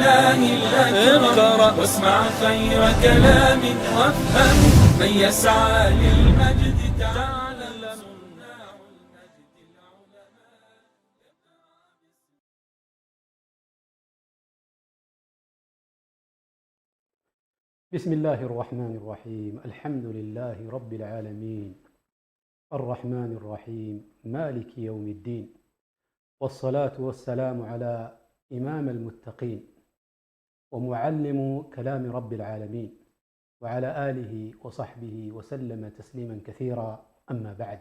الله الأكرم. اقرأ. واسمع خير كلام وافهم. من يسعى للمجد تعلم صناع المجد العلماء. بسم الله الرحمن الرحيم. الحمد لله رب العالمين. الرحمن الرحيم. مالك يوم الدين. والصلاة والسلام على إمام المتقين ومعلم كلام رب العالمين وعلى آله وصحبه وسلم تسليما كثيرا. أما بعد.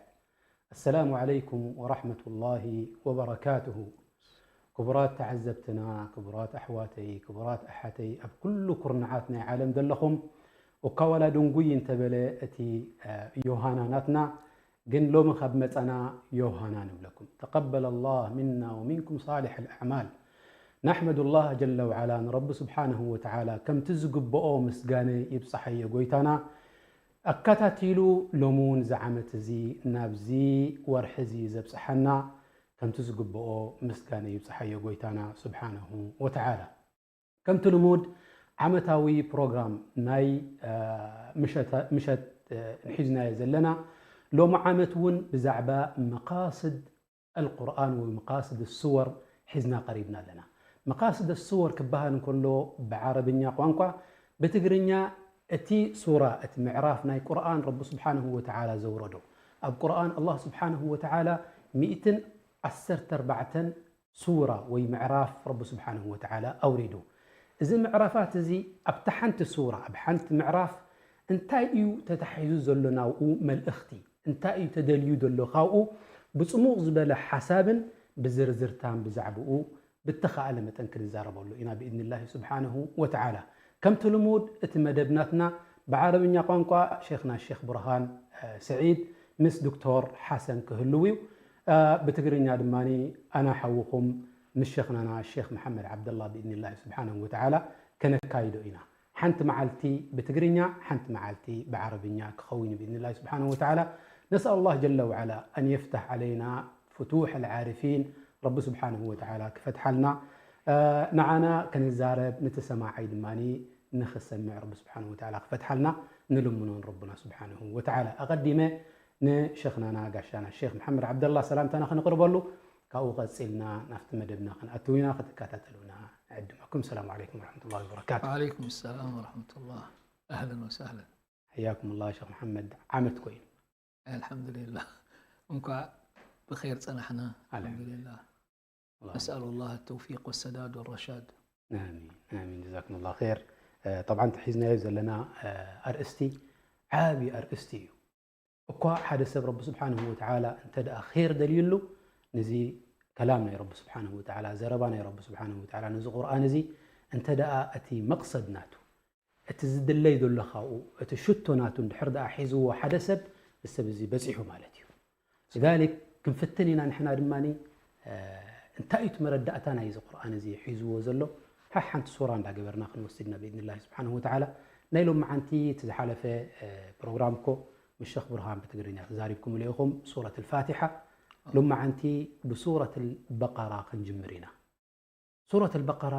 السلام عليكم ورحمة الله وبركاته. ክቡራት ተዓዘብትና፣ ክቡራት ኣሕዋተይ፣ ክቡራት ኣሓተይ፣ ኣብ ኩሉ ኩርናዓት ናይ ዓለም ዘለኹም፣ እኳ ዋላ ድንጉይ እንተበለ እቲ፣ እ፣ ዮሃና ናትና፣ ግን ሎሚ ካብ መጻና ዮሃና ንብለኩም። تقبل الله منا ومنكم صالح الأعمال. نحمد الله جل وعلا፣ ንረቢ ስብሓንሁ ወተዓላ ከምቲ ዝግብኦ ምስጋነ ይብጽሓዮ ጎይታና። ኣከታቲሉ ሎሚ እውን እዚ ዓመት እዚ ናብዚ ወርሒ እዚ ዘብጽሓና ከምቲ ዝግብኦ ምስጋነ ይብጽሓዮ ጎይታና ስብሓንሁ ወተዓላ። ከምቲ ልሙድ ዓመታዊ ፕሮግራም ናይ፣ እ፣ ምሸተ-፣ ምሸት፣ እ፣ ንሒዝናዮ ዘለና። ሎሚ ዓመት እውን ብዛዕባ መቃስድ ኣልቁርኣን ወይ መቃስድ ስወር ሒዝና ቀሪብና ኣለና። መቃስድ ስወር ክበሃል እንከሎ ብዓረብኛ ቋንቋ፣ ብትግርኛ እቲ ሱራ፣ እቲ ምዕራፍ ናይ ቁርኣን ረቢ ስብሓንሁ ወተዓላ ዘውረዶ። ኣብ ቁርኣን ኣላህ ስብሓንሁ ወተዓላ ሚእትን ዓሰርተ ኣርባዕተን ሱራ ወይ ምዕራፍ ረቢ ስብሓንሁ ወተዓላ ኣውሪዱ። እዚ ምዕራፋት እዚ ኣብታ ሓንቲ ሱራ፣ ኣብ ሓንቲ ምዕራፍ እንታይ እዩ ተታሒዙ ዘሎ ናብኡ መልእኽቲ፣ እንታይ እዩ ተደልዩ ዘሎ ካብኡ ብጽሙቕ ዝበለ ሓሳብን ብዝርዝርታን ብዛዕባኡ ብተኻእለ መጠን ክንዛረበሉ ኢና ብኢዝኒላሂ ስብሓንሁ ወተዓላ። ከምቲ ልሙድ እቲ መደብ ናትና ብዓረብኛ ቋንቋ ሼኽና ሼኽ ብርሃን፣ እ፣ ስዒድ ምስ ዶክተር ሓሰን ክህልው እዩ። እ፣ ብትግርኛ ድማ ኣና ሓውኹም ምስ ሼኽናና ሼኽ መሓመድ ዓብደላ ብኢዝኒላሂ ስብሓንሁ ወተዓላ ከነካይዶ ኢና። ሓንቲ መዓልቲ ብትግርኛ፣ ሓንቲ መዓልቲ ብዓረብኛ ክኸውን እዩ ብኢዝኒላሂ ስብሓንሁ ወተዓላ። ነስኣል ኣላህ ጀለ ወዓላ ኣን የፍታሕ ዓለይና ፍቱሕ ኣልዓሪፊን፣ ረቢ ስብሓንሁ ወተዓላ ክፈትሓልና፣ እ፣ ንዓና ክንዛረብ፣ ነቲ ሰማዓይ ድማ ንኽሰምዕ ረቢ ስብሓንሁ ወተዓላ ክፈትሓልና ንልምኖ ንረብና ስብሓንሁ ወተዓላ። ኣቐዲመ ንሸኽናና ጋሻና ሼኽ መሓመድ ዓብደላ ሰላምታና ክንቕርበሉ፣ ካብኡ ቀጺልና ናብቲ መደብና ክንኣትው ኢና፣ ክትከታተሉና ንዕድመኩም። ሰላም ዓለይኩም ወረሕመቱላሂ ወበረካቱ። ወዓለይኩም ሰላም ወረሕመቱላህ። ኣህለን ወሳህለን። ሓያኩም ላህ ሸኽ መሓመድ፣ ዓመት ኮይኑ። ኣልሓምዱሊላህ። እንኳዕ ብኸይር ጸናሕና። ኣልሓምዱሊላህ። ኣልሓምዱሊላህ። ኣላህ። ነስኣሉ ላህ ተውፊቅ ወሰዳድ ወረሻድ። ኣሚን፣ ኣሚን። ጀዛኩም ላህ ኸይር። እ፣ ጠብዓን፣ ተሒዝናዮ ዘለና፣ እ፣ ኣርእስቲ ዓቢ ኣርእስቲ እዩ። እኳ ሓደ ሰብ ረቢ ስብሓንሁ ወተዓላ እንተ ደኣ ኸይር ደልዩሉ፣ ነዚ ከላም ናይ ረቢ ስብሓንሁ ወተዓላ፣ ዘረባ ናይ ረቢ ስብሓንሁ ወተዓላ፣ ነዚ ቁርኣን እዚ እንተ ደኣ እቲ መቕሰድ ናቱ፣ እቲ ዝድለይ ዘሎ ካብኡ፣ እቲ ሽቶ ናቱ እንድሕር ደኣ ሒዝዎ ሓደ ሰብ፣ እዚ ሰብ እዚ በጺሑ ማለት እዩ። ሊዛሊክ ክንፍትን ኢና ንሕና ድማ፣ እ፣ እንታይ እዩ እቲ መረዳእታ ናይዚ ቁርኣን እዚ ሒዝዎ ዘሎ? ሓ-፣ ሓንቲ ሱራ እንዳገበርና ክንወስድ ኢና ብኢዝኒላሂ ስብሓንሁ ወተዓላ። ናይ ሎመዓንቲ እቲ ዝሓለፈ፣ እ፣ ፕሮግራም እኮ ምስ ሸኽ ብርሃን ብትግርኛ ተዛሪብኩምሉ ኢኹም፣ ሱረት ኣልፋቲሓ። ሎመዓንቲ ብሱረት ኣልበቀራ ክንጅምር ኢና። ሱረት ኣልበቀራ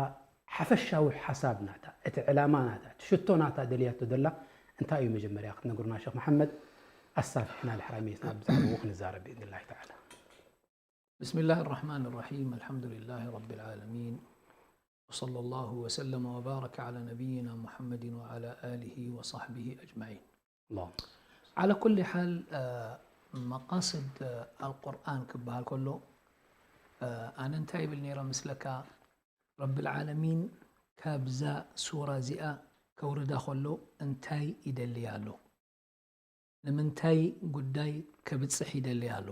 ሓፈሻዊ ሓሳብ ናታ፣ እቲ ዕላማ ናታ፣ እቲ ሽቶ ናታ ደልያቶ ዘላ እንታይ እዩ መጀመርያ ክትነግሩና ሸኽ መሓመድ? ኣሳፍሕና ድሕራይ መይስና ብዛዕባኡ ክንዛረብ ብኢዝኒላሂ ተዓላ። بسم الله الرحمن الرحيم. الحمد لله رب العالمين. وصلى الله وسلم وبارك على نبينا محمد وعلى آله وصحبه أجمعين. ኣላሁመ። ዓላ ኩሊ ሓል፣ እ፣ መቃስድ፣ እ፣ ኣልቁርኣን ክበሃል ከሎ፣ እ፣ ኣነ እንታይ ይብል ነይረ ምስለካ? ረብል ዓለሚን ካብዛ ሱራ እዚኣ ከውርዳ ከሎ እንታይ ይደሊ ኣሎ? ንምንታይ ጉዳይ ከብጽሕ ይደሊ ኣሎ?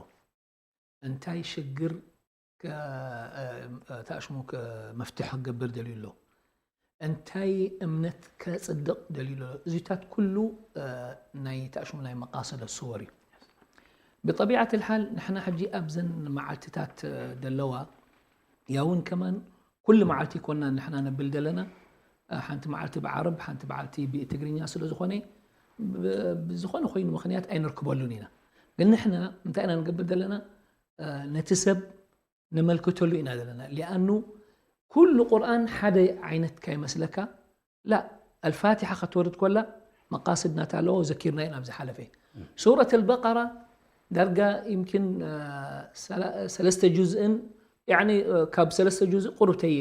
እንታይ ሽግር ከ-፣ እ፣ እ፣ ተኣሽሙ ከ-፣ መፍትሒ ክገብር ደልዩ ኣሎ? እንታይ እምነት ከጽድቕ ደልዩ ኣሎ? እዚታት ኩሉ፣ እ፣ ናይ ተኣሽሙ ናይ መቃሰደ ሱወር እዩ። ብጠቢዓት ልሓል ንሕና ሕጂ ኣብዘን መዓልትታት፣ እ፣ ደለዋ፣ ያውን ከማን ኩሉ መዓልቲ ይኮንና ንሕና ነብል ደለና፣ እ፣ ሓንቲ መዓልቲ ብዓረብ፣ ሓንቲ መዓልቲ ብትግርኛ ስለ ዝኾነ፣ ብ-፣ ብዝኾነ ኮይኑ ምኽንያት ኣይንርክበሉን ኢና። ግን ንሕና እንታይ ኢና ንገብር ደለና? እ፣ ነቲ ሰብ ነመልክተሉ ኢና ዘለና። ሊኣኑ ኩሉ ቁርኣን ሓደ ዓይነት ካይመስለካ ላ። ኣልፋቲሓ ክትወርድ ኮላ መቃስድ ናታ ኣለዎ፣ ዘኪርና ኢና ኣብዚ ሓለፈ። ሱረት ኣልበቀራ ዳርጋ ይምኪን ሰለስተ ጁዝእን፣ ያኒ ካብ ሰለስተ ጁዝእ ቁሩብ ተይ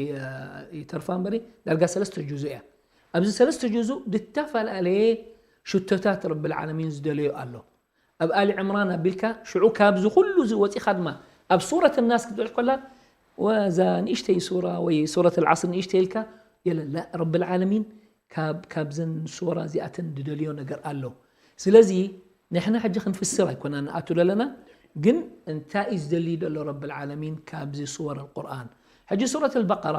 ይተርፋ እምበሪ፣ ዳርጋ ሰለስተ ጁዝእ እያ። ኣብዚ ሰለስተ ጁዝእ ዝተፈላለየ ሽቶታት ረብል ዓለሚን ዝደለዮ ኣሎ። ኣብ ኣሊ ዕምራን ኣቢልካ ሽዑ ካብዚ ኩሉ እዚ ወፂኻ ድማ ኣብ ሱረት ናስ ክትበልሕ ኮላ ወዛ ንእሽተይ ሱራ ወይ ሱረት ኣልዓስር ንእሽተይ ኢልካ የለን። ላ፣ ረብል ዓለሚን ካብ ካብዘን ሱራ እዚኣተን ዝደልዮ ነገር ኣሎ። ስለዚ ንሕና ሕጂ ክንፍስር ኣይኮና ንኣቱ ዘለና፣ ግን እንታይ እዩ ዝደሊ ዘሎ ረብል ዓለሚን ካብዚ ሱወር ኣልቁርኣን? ሕጂ ሱረት ኣልበቀራ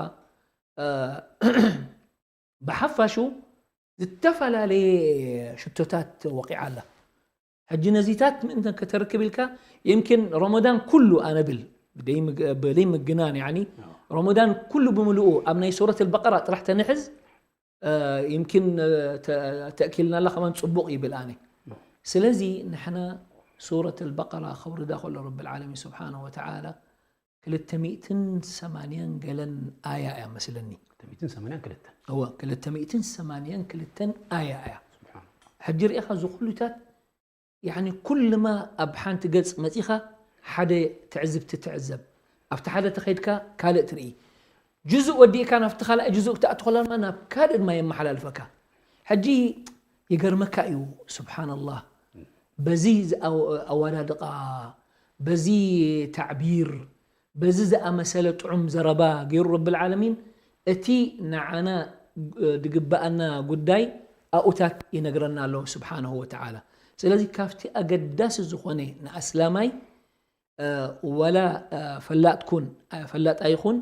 ብሓፋሹ ዝተፈላለየ ሽቶታት ወቂዓ ኣላ። ሕጂ ነዚታት ምእንተን ከተርክብ ኢልካ፣ ይምኪን ረመዳን ኩሉ ኣነብል ብደይ ምግናን፣ ያኒ ረመዳን ኩሉ ብምልኡ ኣብ ናይ ሱረት ኣልበቀራ ጥራሕ ተንሕዝ፣ ይምኪን ተእኪልና ኣላ ከማን ጽቡቕ ይብል ኣነ። ስለዚ ንሕና ሱረት ኣልበቀራ ከውርዳ ከሎ ረብል ዓለሚን ስብሓነ ወተዓላ ክልተ ሚእትን ሰማንያን ገለን ኣያ እያ መስለኒ። ክልተ ሚእትን ሰማንያን ክልተን። እወ፣ ክልተ ሚእትን ሰማንያን ክልተን ኣያ እያ። ሕጂ ርኢኻ እዚ ኩሉታት፣ ያኒ ኩልማ ኣብ ሓንቲ ገጽ መጺኻ ሓደ ትዕዝብቲ ትዕዘብ። ኣብቲ ሓደ ተኸይድካ ካልእ ትርኢ። ጁዙእ ወዲእካ ናብቲ ካልኣይ ጁዙእ ክትኣቱ ከላ ድማ ናብ ካልእ ድማ የመሓላልፈካ። ሕጂ ይገርመካ እዩ፣ ስብሓንላህ። በዚ ዝኣው-፣ ኣወዳድቓ፣ በዚ ታዕቢር፣ በዚ ዝኣመሰለ ጥዑም ዘረባ ገይሩ ረብል ዓለሚን እቲ ንዓና ድግበኣና ጉዳይ ኣብኡታት ይነግረና ኣሎ ስብሓንሁ ወተዓላ። ስለዚ ካብቲ ኣገዳሲ ዝኾነ ንኣስላማይ፣ እ፣ ወላ፣ እ፣ ፈላጥ ኩን፣ እ፣ ፈላጥ ኣይኹን፣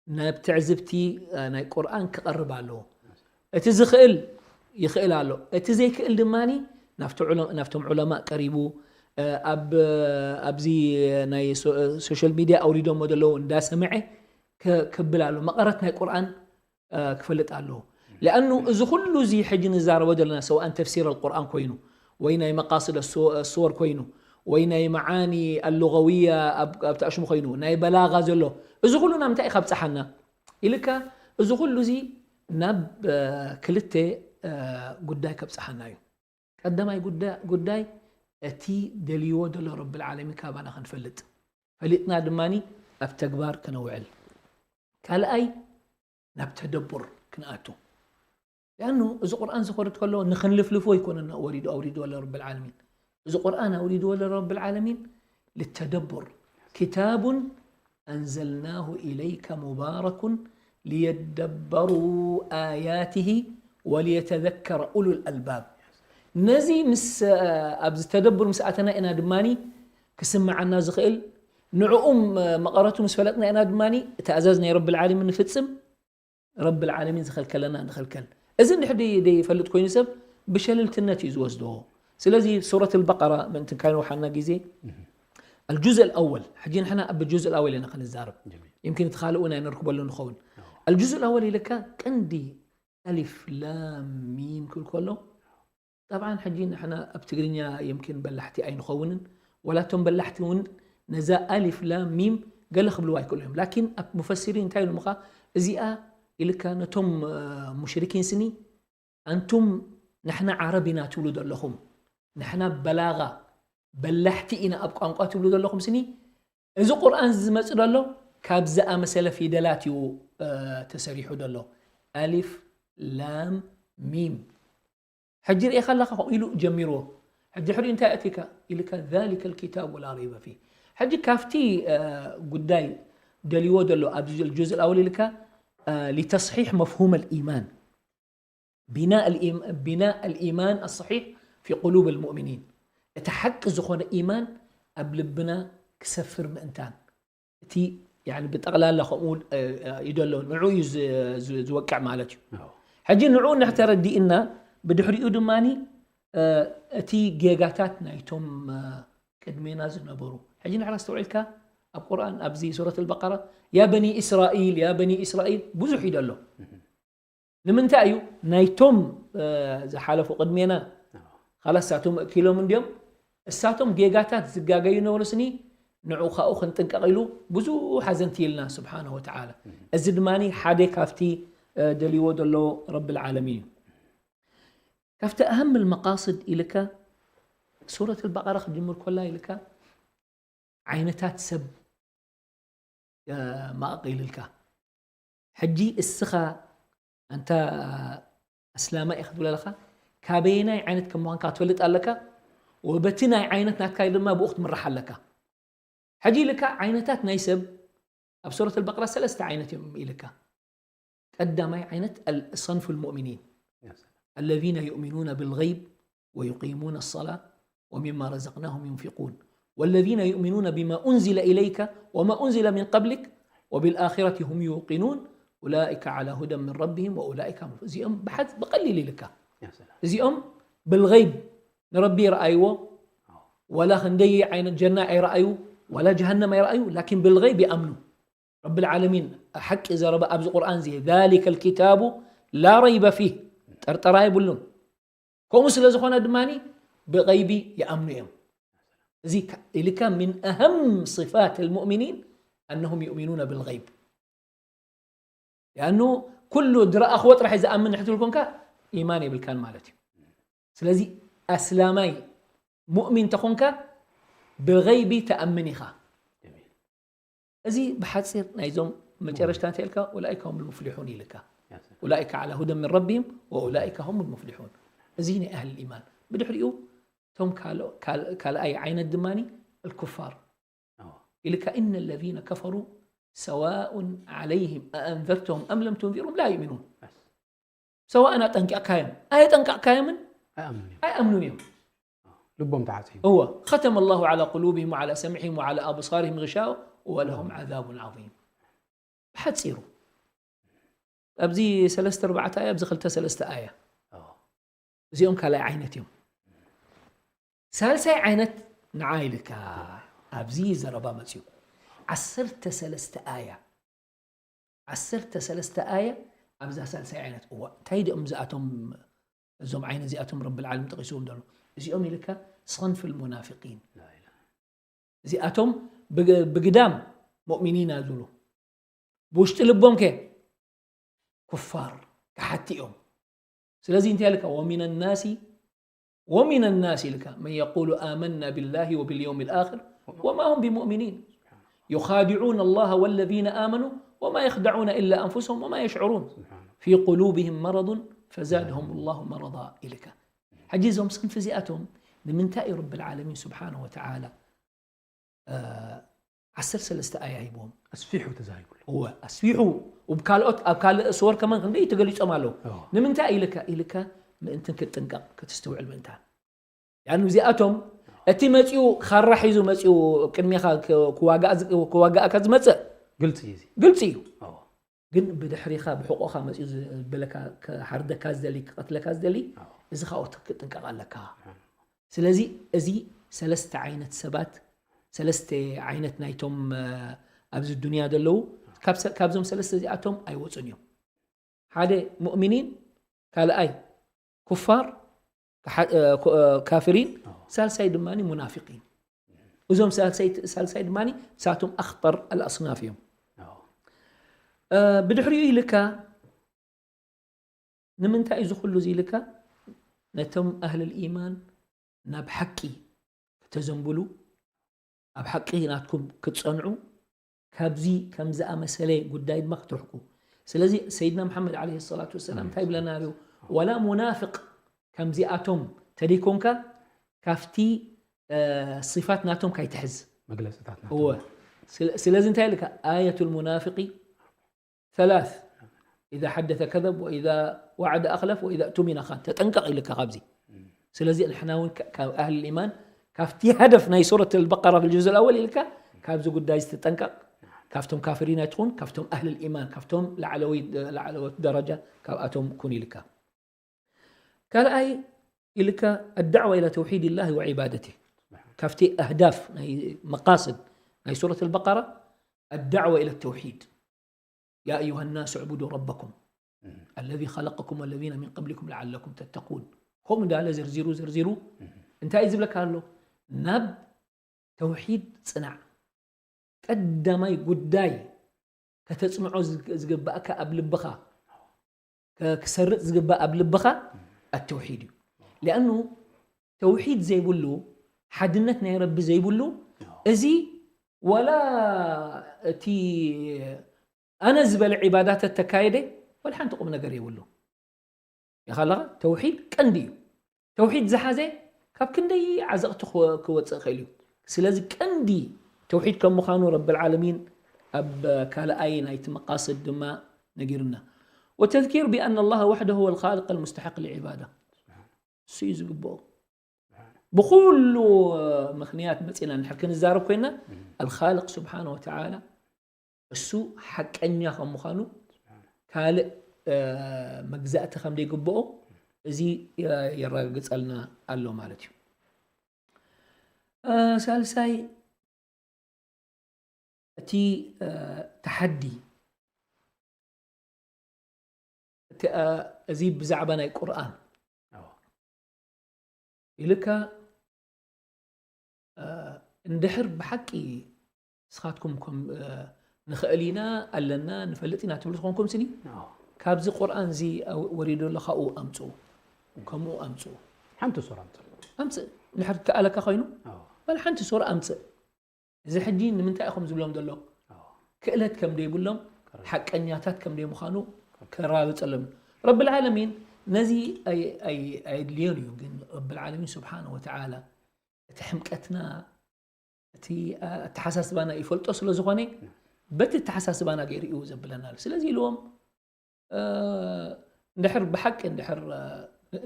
ናብ ትዕዝብቲ፣ እ፣ ናይ ቁርኣን ክቐርብ ኣለዎ። እቲ ዝኽእል ይኽእል ኣሎ፣ እቲ ዘይክእል ድማ ናብቲ ዑለ-፣ ናብቶም ዑለማእ ቀሪቡ፣ እ፣ ኣብ፣ ኣብዚ ናይ ሶ-፣ ሶሻል ሚድያ ኣውሪዶሞ ዘለዉ እንዳሰምዐ ከ-፣ ከብል ኣሎ። መቐረት ናይ ቁርኣን፣ እ፣ ክፈልጥ ኣለዎ። ሊኣኑ እዚ ኩሉ እዚ ሕጂ ንዛረቦ ዘለና፣ ሰዋእን ተፍሲር ኣልቁርኣን ኮይኑ፣ ወይ ናይ መቃስድ ኣስ-፣ ኣስወር ኮይኑ፣ ወይ ናይ መዓኒ ኣሉጋውያ ኣብ፣ ኣብ ተኣሽሙ ኮይኑ፣ ናይ በላጋ ዘሎ፣ እዚ ኩሉ ናብ ምንታይ እዩ ካብጽሓና ኢልካ፣ እዚ ኩሉ እዚ ናብ፣ እ፣ ክልተ፣ እ፣ ጉዳይ ከብጽሓና እዩ። ቀዳማይ ጉዳ-፣ ጉዳይ እቲ ደልይዎ ዘሎ ረብል ዓለሚን ካባና ክንፈልጥ፣ ፈሊጥና ድማ ኣብ ተግባር ከነውዕል። ካልኣይ ናብ ተደቡር ክንኣቱ። ሊኣኑ እዚ ቁርኣን ዝኸርድ ከሎ ንኽንልፍልፎ ኣይኮነን ወሪዱ፣ ኣውሪዱ ወለ ረብል ዓለሚን። እዚ ቁርኣን ኣውሪዱ ወለ ረብል ዓለሚን ልተደቡር። ኪታቡን ኣንዘልናሁ ኢለይከ ሙባረኩን ሊየደበሩ ኣያትሂ ወሊየተዘከረ ኡሉል ኣልባብ። ነዚ ምስ፣ እ፣ ኣብዚ ተደቡር ምስ ኣተና ኢና ድማኒ ክስምዓና ዝኽእል። ንዕኡም፣ እ፣ መቐረቱ ምስ ፈለጥና ኢና ድማኒ እቲ ኣዛዝ ናይ ረብል ዓለሚን ንፍጽም፣ ረብል ዓለሚን ዝኸልከለና ንኸልከል። እዚ እንድሕር ደይ-፣ ደይፈልጥ ኮይኑ ሰብ ብሸለልትነት እዩ ዝወስዶ። ስለዚ ሱረት ኣልበቀራ ምእንቲ ካይንውሓና ግዜ፣ ኣልጁዝ ኣልኣወል፣ ሕጂ ንሕና ኣብ ጁዝ ኣልኣወል ኢና ክንዛረብ። ይምኪን እቲ ካልእ እውን ኣይነርክበሉ ንኸውን። ኣልጁዝ ኣልኣወል ኢልካ ቀንዲ ኣሊፍ ላም ሚም ክብል ከሎ፣ ጠብዓን ሕጂ ንሕና ኣብ ትግርኛ የምኪን በላሕቲ ኣይንኸውንን፣ ወላ እቶም በላሕቲ እውን ነዛ ኣሊፍ ላም ሚም ገለ ክብልዋ ይክእሉ እዮም። ላኪን ኣብ ሙፈሲሪን እንታይ ኢሎምኻ? እዚኣ ኢልካ ነቶም፣ እ፣ ሙሽሪኪን ስኒ፣ ኣንቱም ንሕና ዓረብ ኢና ትብሉ ዘለኹም፣ ንሕና በላጋ በላሕቲ ኢና ኣብ ቋንቋ ትብሉ ዘለኹም ስኒ፣ እዚ ቁርኣን እዚ ዝመጽእ ዘሎ ካብ ዝኣመሰለ ፊደላት እዩ፣ እ፣ ተሰሪሑ ዘሎ። ኣሊፍ ላም ሚም። ሕጂ ርኢኻ ኣለኻ፣ ከምኡ ኢሉ ጀሚርዎ። ሕጂ ድሕሪኡ እንታይ ኣእቲካ? ኢልካ ዛሊከ ልኪታቡ ላ ረይበ ፊህ። ሕጂ ካብቲ፣ እ፣ ጉዳይ ደልይዎ ዘሎ ኣብዚ ጁዝ ኣልኣወል ኢልካ፣ እ፣ ሊተስሒሕ መፍሁም ኣልኢማን። ቢናእ ኣልኢም-፣ ቢናእ ኣልኢማን ኣሰሒሕ ፊ ቁሉብ ኣልሙእሚኒን። እቲ ሓቂ ዝኾነ ኢማን ኣብ ልብና ክሰፍር ምእንታን። እቲ፣ ያኒ፣ ብጠቕላላ ከምኡ፣ እ፣ እ፣ እዩ ዘሎ። ንዑ እዩ ዝ-፣ ዝ-፣ ዝወቅዕ ማለት እዩ። ኣዎ። ሕጂ ንዑ እንድሕር ተረዲእና፣ ብድሕሪኡ ድማኒ፣ እ፣ እቲ ጌጋታት ናይቶም፣ እ፣ ቅድሜና ዝነበሩ። ሕጂ ንሕና ኣስተውዒልካ፣ ኣብ ቁርኣን፣ ኣብዚ ሱረት ኣልበቀራ፣ ያ በኒ እስራኢል፣ ያ በኒ እስራኢል፣ ብዙሕ እዩ ዘሎ። ንምንታይ እዩ? ናይቶም፣ እ፣ ዝሓለፉ ቅድሜና፣ ኣዎ። ኻላስ፣ እሳቶም እኪሎም እንድዮም። እሳቶም ጌጋታት ዝጋገዩ ነበሩ ስኒ፣ ንዑ ካብኡ ክንጥንቀቕ ኢሉ ብዙሕ ኣዘንትይልና ስብሓነሁ ወተዓላ። እዚ ድማ ሓደ ካብቲ ደልይዎ ዘሎ ረብል ዓለሚን እዩ። ካብቲ ኣህም መቃስድ ኢልካ ሱረት ኣልበቀራ ክጅምር ኮላ ኢልካ ዓይነታት ሰብ ማእቂልልካ። ሕጂ እስኻ ኣንታ ኣስላማይ ኢኻ ትብል ኣለኻ፣ ካበየናይ ዓይነት ከም ምዃንካ ክትፈልጥ ኣለካ። ወበቲ ናይ ዓይነት ናትካ ድማ ብኡ ክትምራሕ ኣለካ። ሕጂ ኢልካ ዓይነታት ናይ ሰብ ኣብ ሱረት ኣልበቀራ ሰለስተ ዓይነት እዮም ኢልካ። ቀዳማይ ዓይነት ሰንፉ ልሙእሚኒን الذين يؤمنون بالغيب ويقيمون الصلاة ومما رزقناهم ينفقون والذين يؤمنون بما أنزل إليك وما أنزل من قبلك وبالآخرة هم يوقنون أولئك على هدى من ربهم وأولئك هم المفلحون. እዚኦም ብሓት ብቐሊል ኢልካ እዚኦም ብልغይብ ንረቢ ይረኣይዎ። ወላ ክንደይ ዓይነት ጀና ኣይረኣዩ፣ ወላ ጀሃነም ኣይረኣዩ፣ ላኪን ብልغይብ ይኣምኑ። ረብል ዓለሚን ሓቂ ዘረባ ኣብዚ ቁርኣን እዚ ذلك الكتاب لا ريب فيه፣ ጠርጠራ የብሉን። ከምኡ ስለ ዝኾነ ድማ ብغይቢ ይኣምኑ እዮም። እዚ ኢልካ من أهم صفات المؤمنين أنهم يؤمنون بالغيب። ያኑ ኩሉ ዝረኣኽዎ ጥራሕ ዝኣምን ንሕትብል ኮንካ ኢማን የብልካን ማለት እዩ። ስለዚ ኣስላማይ ሙእሚን ተኾንካ ብغይቢ ተኣምን ኢኻ። እዚ ብሓፂር ናይዞም መጨረሽታ እንታይ ኢልካ? أولئك هم المفلحون ኢልካ። أولئك على هدى من ربهم وأولئك هم المفلحون። እዚ ናይ ኣህል ኢማን። ብድሕሪኡ እቶም ካልኣይ ዓይነት ድማ الكفار ኢልካ إن الذين كفروا سواء عليهم أأنذرتهم أم لم تنذرهم لا يؤمنون. ሰዋእን ኣጠንቂቕካዮም ኣየጠንቀቕካዮምን ኣይኣምኑን እዮም። ልቦም ተዓፂዩ። እወ ختم الله على قلوبهم وعلى سمعهم وعلى أبصارهم غشاوة ولهم عذاب عظيم። ብሓፂሩ ኣብዚ ሰለስተ ኣርባዕተ ኣያ ኣብዚ ክልተ ሰለስተ ኣያ እዚኦም ካልኣይ ዓይነት እዮም። ሳልሳይ ዓይነት ንዓ ኢልካ ኣብዚ ዘረባ መፅዩ ዓሰርተ ሰለስተ ኣያ ዓሰርተ ሰለስተ ኣያ ኣብዛ ሳልሳይ ዓይነት እዋ እንታይ ድኦም እዚኣቶም እዞም ዓይነ እዚኣቶም ረብል ዓለም ጠቂስዎም ዘሎ እዚኦም ኢልካ صنف المنافقين እዚኣቶም ብግዳም ሙእሚኒና ዝብሉ ብውሽጢ ልቦም ከ ኩፋር ከሓቲ እዮም። ስለዚ እንታይ ኢልካ ومن الناس ومن الناس ኢልካ من يقول آمنا بالله وباليوم الآخر وما هم بمؤمنين يخادعون الله والذين آمنوا وما يخدعون إلا أنفسهم وما يشعرون في قلوبهم مرض فزادهم الله مرضا ኢልካ። ሕጂ እዞም صنف እዚኣቶም ንምንታይ እዩ ረብል ዓለሚን ስብሓነሁ ወተዓላ ዓሰርተ ሰለስተ ኣያ ሂብዎም። ኣስፊሑ ተዛሪቡሉ። እወ ኣስፊሑ እብ ካልኦት ኣብ ካልእ ስወር ከማን ክንደይ ተገሊጾም ኣለዉ። ንምንታይ ኢልካ ኢልካ ምእንትን ክትጥንቀቕ ክትስትውዕል ምእንታን። ያኑ እዚኣቶም እቲ መጺኡ ካራ ሒዙ መጺኡ ቅድሜኻ ክዋጋእካ ዝመጽእ ግልጺ እዩ። ግልጺ እዩ። ግን ብድሕሪኻ ብሕቆኻ መፂኡ ዝበለካ ክሓርደካ ዝደሊ ክቐትለካ ዝደሊ እዚ ካብኡ ክትጥንቀቕ ኣለካ። ስለዚ እዚ ሰለስተ ዓይነት ሰባት ሰለስተ ዓይነት ናይቶም ኣብዚ ዱንያ ዘለዉ ካብዞም ሰለስተ እዚኣቶም ኣይወፁን እዮም። ሓደ ሙእሚኒን፣ ካልኣይ ኩፋር ካፊሪን፣ ሳልሳይ ድማ ሙናፊቂን። እዞም ሳልሳይ ድማ ሳቶም ኣኽጠር ኣልኣስናፍ እዮም። ብድሕሪኡ ኢልካ ንምንታይ እዚ ኩሉ እዚ ኢልካ ነቶም ኣህልል ኢማን ናብ ሓቂ ከተዘንብሉ ኣብ ሓቂ ናትኩም ክትፀንዑ ካብዚ ከም ዝኣመሰለ ጉዳይ ድማ ክትርሕቁ። ስለዚ ሰይድና መሓመድ ዓለይሂ ሰላቱ ወሰላም እንታይ ይብለና ኣሎ? ወላ ሙናፍቅ ከምዚኣቶም ተደይኮንካ ካብቲ ሲፋት ናቶም ካይትሕዝ። መግለፅታት እወ። ስለዚ እንታይ ኢልካ ኣየቱል ሙናፍቂ ثلاث إذا حدث كذب وإذا وعد أخلف وإذا اؤتمن خان ተጠንቀቕ ኢልካ ካብዚ። ስለዚ ንሕና እውን ካብ ኣህል ኢማን ካብቲ ሃደፍ ናይ ሱረት ኣልበቀራ في الجزء الأول ኢልካ ካብዚ ጉዳይ ዝተጠንቀቕ ካብቶም ካፍሪን ኣይትኹን ካብቶም ኣህል ኢማን ካብቶም ላዕለዎት ደረጃ ካብኣቶም ኩን ኢልካ። ካልኣይ ኢልካ الدعوة إلى توحيد الله وعبادته ካብቲ ኣህዳፍ ናይ መቃስድ ናይ ሱረት ኣልበቀራ الدعوة إلى التوحيد يا أيها الناس اعبدوا ربكم الذي خلقكم والذين من قبلكم لعلكم تتقون ከምኡ እንዳለ ዘርዚሩ ዘርዚሩ እንታይ እዩ ዝብለካ ኣሎ ናብ ተውሒድ ፅናዕ ቀዳማይ ጉዳይ ከተጽንዖ ዝግ- ዝግባእካ ኣብ ልብኻ፣ ከ- ክሰርጽ ዝግባእ ኣብ ልብኻ ኣተውሒድ እዩ። ሊኣኑ ተውሒድ ዘይብሉ፣ ሓድነት ናይ ረቢ ዘይብሉ፣ እዚ ዋላ እቲ ኣነ ዝበለ ዒባዳት ተካየደ ዋላ ሓንቲ ቁም ነገር የብሉ። ይኻለኻ ተውሒድ ቀንዲ እዩ። ተውሒድ ዝሓዘ ካብ ክንደይ ዓዘቕቲ ክወ- ክወፅእ ይኽእል እዩ። ስለዚ ቀንዲ ተውሒድ ከም ምዃኑ ረብል ዓለሚን ኣብ ካልኣይ ናይቲ መቃስድ ድማ ነጊሩና። وتذكير بأن الله وحده هو الخالق المستحق للعبادة። እሱ እዩ ዝግብኦ። ብኩሉ ምኽንያት መፂና እንድሕር ክንዛረብ ኮይና الخالق سبحانه وتعالى እሱ ሓቀኛ ከም ምዃኑ ካልእ እ፣ መግዛእቲ ከም ዘይግብኦ እዚ የ- የረጋግጸልና ኣሎ ማለት እዩ። እ፣ ሳልሳይ እቲ እ፣ ተሓዲ እቲ እ፣ እዚ ብዛዕባ ናይ ቁርኣን ኣዎ። ኢልካ እ፣ እንድሕር ብሓቂ ንስኻትኩም ከም እ፣ ንኽእል ኢና ኣለና ንፈልጥ ኢና ትብሉ ዝኾንኩም ስኒ ኣዎ። ካብዚ ቁርኣን እዚ ኣው- ወሪዱ ኣሎ ካብኡ ኣምፅኡ ከምኡ ኣምፅኡ ሓንቲ ሱራ ኣምፅእ። ኣምፅእ እንድሕር ከኣለካ ኮይኑ ኣዎ። በል ሓንቲ ሱራ ኣምፅእ። እዚ ሕጂ ንምንታይ ኢኹም ዝብሎም ዘሎ ኣዎ። ክእለት ከም ዘይብሎም ሓቀኛታት ከም ዘይምዃኑ ከራግፀሎም እዩ። ረብል ዓለሚን ነዚ ኣይ- ኣይ- ኣየድልዮን እዩ። ግን ረብል ዓለሚን ስብሓነ ወተዓላ እቲ ሕምቀትና እቲ ኣተሓሳስባና ይፈልጦ ስለ ዝኾነ በቲ ኣተሓሳስባና ገይሩ እዩ ዘብለና ኣሎ። ስለዚ ኢልዎም እ፣ እንድሕር ብሓቂ እንድሕር እ፣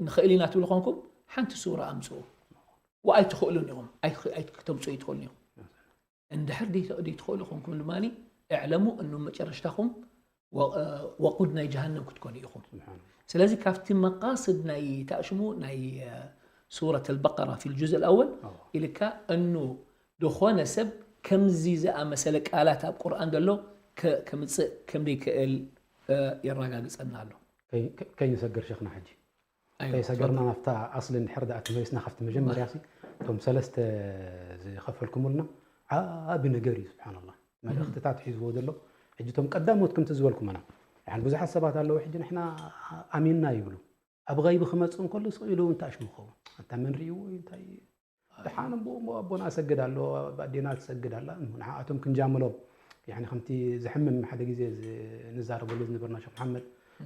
ንኽእል ኢና ትብሉ ኾንኩም ሓንቲ ሱራ ኣምፅኡ። ወኣይ ትኽእሉን ኢኹም ኣይትኽ- ኣይት- ክተምፅኡ ኣይትኽእሉን ኢኹም። እንድሕር ደይ- ደይትኽእሉ ኾንኩም ድማ እዕለሙ እኑ መጨረሽታኹም ወ- እ፣ ወቁድ ናይ ጀሃነም ክትኮኑ ኢኹም። ስለዚ ካብቲ መቃስድ ናይ ታእሽሙ ናይ እ፣ ሱረት ኣልበቀራ ፊ ልጁዝ ኣልኣወል ኣዎ። ኢልካ እኑ ዝኾነ ሰብ ከምዚ ዝኣመሰለ ቃላት ኣብ ቁርኣን ዘሎ ከ- ከምፅእ ከም ዘይክእል እ፣ የረጋግፀና ኣሎ። ከይ- ከ- ከይንሰግር ሸኽና ሕጂ ኣይዋ፣ ከይሰገርና ናብታ ኣስሊ እንድሕር ደኣ ተመሊስና ካብቲ መጀመርያ ሲ እቶም ሰለስተ ዝኸፈልኩምልና ዓቢ ነገር እዩ። ስብሓንላ መልእኽትታት ሒዝዎ ዘሎ ሕጂ እቶም ቀዳሞት ከምቲ ዝበልኩምና ያን ብዙሓት ሰባት ኣለዉ። ሕጂ ንሕና ኣሚንና ይብሉ ኣብ غይቢ ክመፅእ እንከሎ ስቕ ኢሉ እውን ታሽሙ ክኸውን ኣታ መን ርእይዎ እዩ እንታይ እዩ? ደሓን እምቦ እምቦ ኣቦና እሰግድ ኣሎ ኣዴና ትሰግድ ኣላ ንዓኣቶም ክንጃምሎም ያኒ ከምቲ ዘሕምም ሓደ ግዜ ዝ- ንዛረበሉ ዝነበርና ሸክ መሓመድ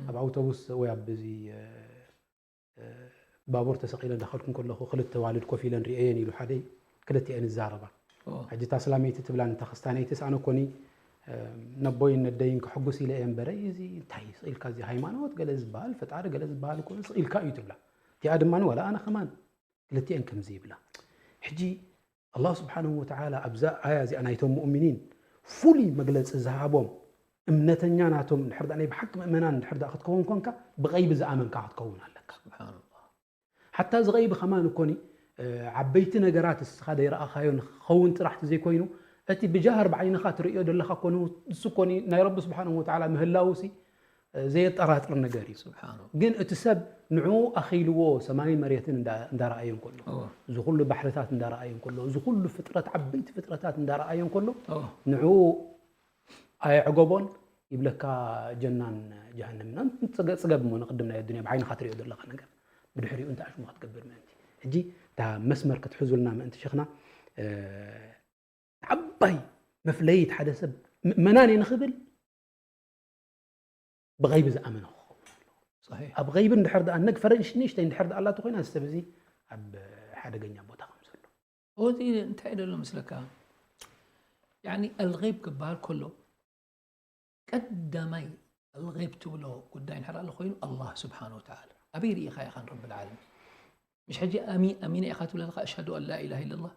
ኣብ ኣውቶቡስ ወይ ኣብ እዚ እ፣ እ፣ ባቡር ተሰቒለ እንዳኸድኩ ከለኹ ክልተ ዋልድ ኮፍ ኢለን ርእየን ኢሉ ሓደ ክልቲኤን ይዛረባ ኦ፣ ሕጂ እታ ስላመይቲ ትብላን እታ ክስታነይትስ ኣነ ኮኒ እ፣ ነቦይን ነደይን ከሕጉስ ኢለ እየ እምበረ እዚ እንታይ ስቕ ኢልካ እዚ ሃይማኖት ገለ ዝበሃል ፈጣሪ ገለ ዝበሃል እኮ ስቕ ኢልካ እዩ ትብላ እቲኣ ድማ ዋላ ኣነ ከማን ክልቲኤን ከምዚ ይብላ ሕጂ ኣላህ ስብሓንሁ ወተዓላ ኣብዛ ኣያ እዚኣ ናይቶም ሙእሚኒን ፍሉይ መግለፂ ዝሃቦም እምነተኛ ናቶም እንድሕር ደኣ ናይ ብሓቂ ምእመናን እንድሕር ደኣ ክትከውን ኮንካ ብቐይቢ ዝኣመንካ ክትከውን ኣለካ ስብሓንላ። ሓታ እዚ ቐይቢ ከማን እኮኒ እ፣ ዓበይቲ ነገራት እስኻ ዘይረኣኻዮ ንክኸውን ጥራሕ ዘይኮይኑ እቲ ብጃህር ብዓይንኻ ትርእዮ ዘለኻ ኮኑ ንሱ ኮኒ ናይ ረቢ ስብሓንሁ ወተዓላ ምህላውሲ እ፣ ዘየጠራጥር ነገር እዩ። ስብሓንላ። ግን እቲ ሰብ ንዕኡ ኣኺልዎ ሰማይን መሬትን እንዳ- እንዳረኣየ እንከሎ ኦ፣ እዚ ኩሉ ባሕርታት እንዳረኣየ እንከሎ እዚ ኩሉ ፍጥረት ዓበይቲ ፍጥረታት እንዳረኣየ እንከሎ ኦ፣ ንዕኡ ኣየዕገቦን ይብለካ ጀናን ጀሃነምን ኣን- ጽገ- ጽገብ እሞ ንቅድም ናይ ኣዱንያ ብዓይንኻ ትሪኦ ዘለኻ ነገር ብድሕሪኡ እንታይ ኣሽሙ ክትገብር ምእንቲ ሕጂ እታ መስመር ክትሕዙልና ምእንቲ ሸኽና እ፣ ዓባይ መፍለይት ሓደ ሰብ ምእመናን እየ ንኽብል ብغይቢ ዝኣመነ ክኸውን ኣለዎ። صحيح። ኣብ غይቢ እንድሕር ደኣ ነግ ፈረንሽ ንእሽተይ እንድሕር ደኣ ኣላቶ ኮይና እዚ ሰብ እዚ ኣብ ሓደገኛ ቦታ ከም ዘሎ እዚ እንታይ ደሎ ምስለካ ያኒ الغيب ክበሃል ከሎ ቀዳማይ الغيب ትብሎ ጉዳይ እንድሕር ኣሎ ኮይኑ ኣላህ ስብሓን ወተዓላ ኣበይ ርኢኻ ኢኻ ንረብል ዓለሚን ምሽ ሕጂ ኣሚ- ኣሚነ ኢኻ ትብል ኣለኻ ኣሽሃዱ ኣን ላ ኢላሃ ኢለላህ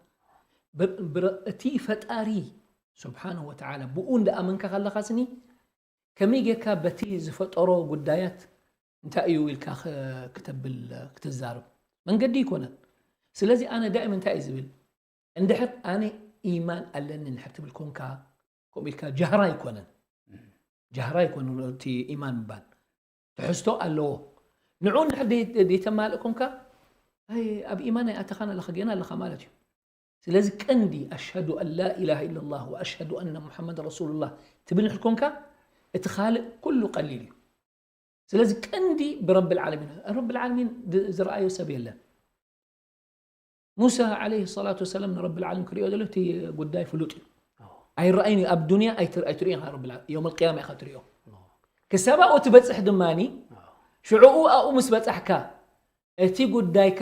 ብ- ብረ- እቲ ፈጣሪ ስብሓን ወተዓላ ብኡ እንዳኣመንካ ከለኻ ስኒ ከመይ ጌርካ በቲ ዝፈጠሮ ጉዳያት እንታይ እዩ ኢልካ ክ- ክተብል ክትዛረብ መንገዲ ኣይኮነን። ስለዚ ኣነ ዳእም እንታይ እዩ ዝብል እንድሕር ኣነ ኢማን ኣለኒ እንድሕር ትብል ኮንካ ከምኡ ኢልካ ጃህራ ኣይኮነን ጃህራ ኣይኮነን እቲ ኢማን ምባል ትሕዝቶ ኣለዎ። ንዑ እንድሕር ደይ- ደይተማልእ ኮንካ ኣይ ኣብ ኢማን ኣይኣተኻን ኣለኻ ጌና ኣለኻ ማለት እዩ። ስለዚ ቀንዲ ኣሽሀዱ ኣን ላ ኢላሃ ኢለላህ ወኣሽሀዱ ኣነ ሙሐመድ ረሱሉላህ ትብል እንድሕር ኮንካ፣ እቲ ካልእ ኩሉ ቀሊል እዩ። ስለዚ ቀንዲ ብረብል ዓለሚን፣ ረብል ዓለሚን ድ-፣ ዝረኣዮ ሰብ የለን። ሙሳ ዓለይሂ ሰላቱ ወሰላም ንረብል ዓለሚን ክሪኦ ዘሎ እቲ ጉዳይ ፍሉጥ እዩ። ኣይረኣይን እዩ ኣብ ዱንያ ኣይትር-፣ ኣይትርእዮን ኢኻ ረብል ዓለሚን። የውመል ቅያማ ኢኻ ትርእዮ። ክሳብ ኣብኡ ትበጽሕ ድማኒ ሽዕኡ ኣብኡ ምስ በጻሕካ እቲ ጉዳይካ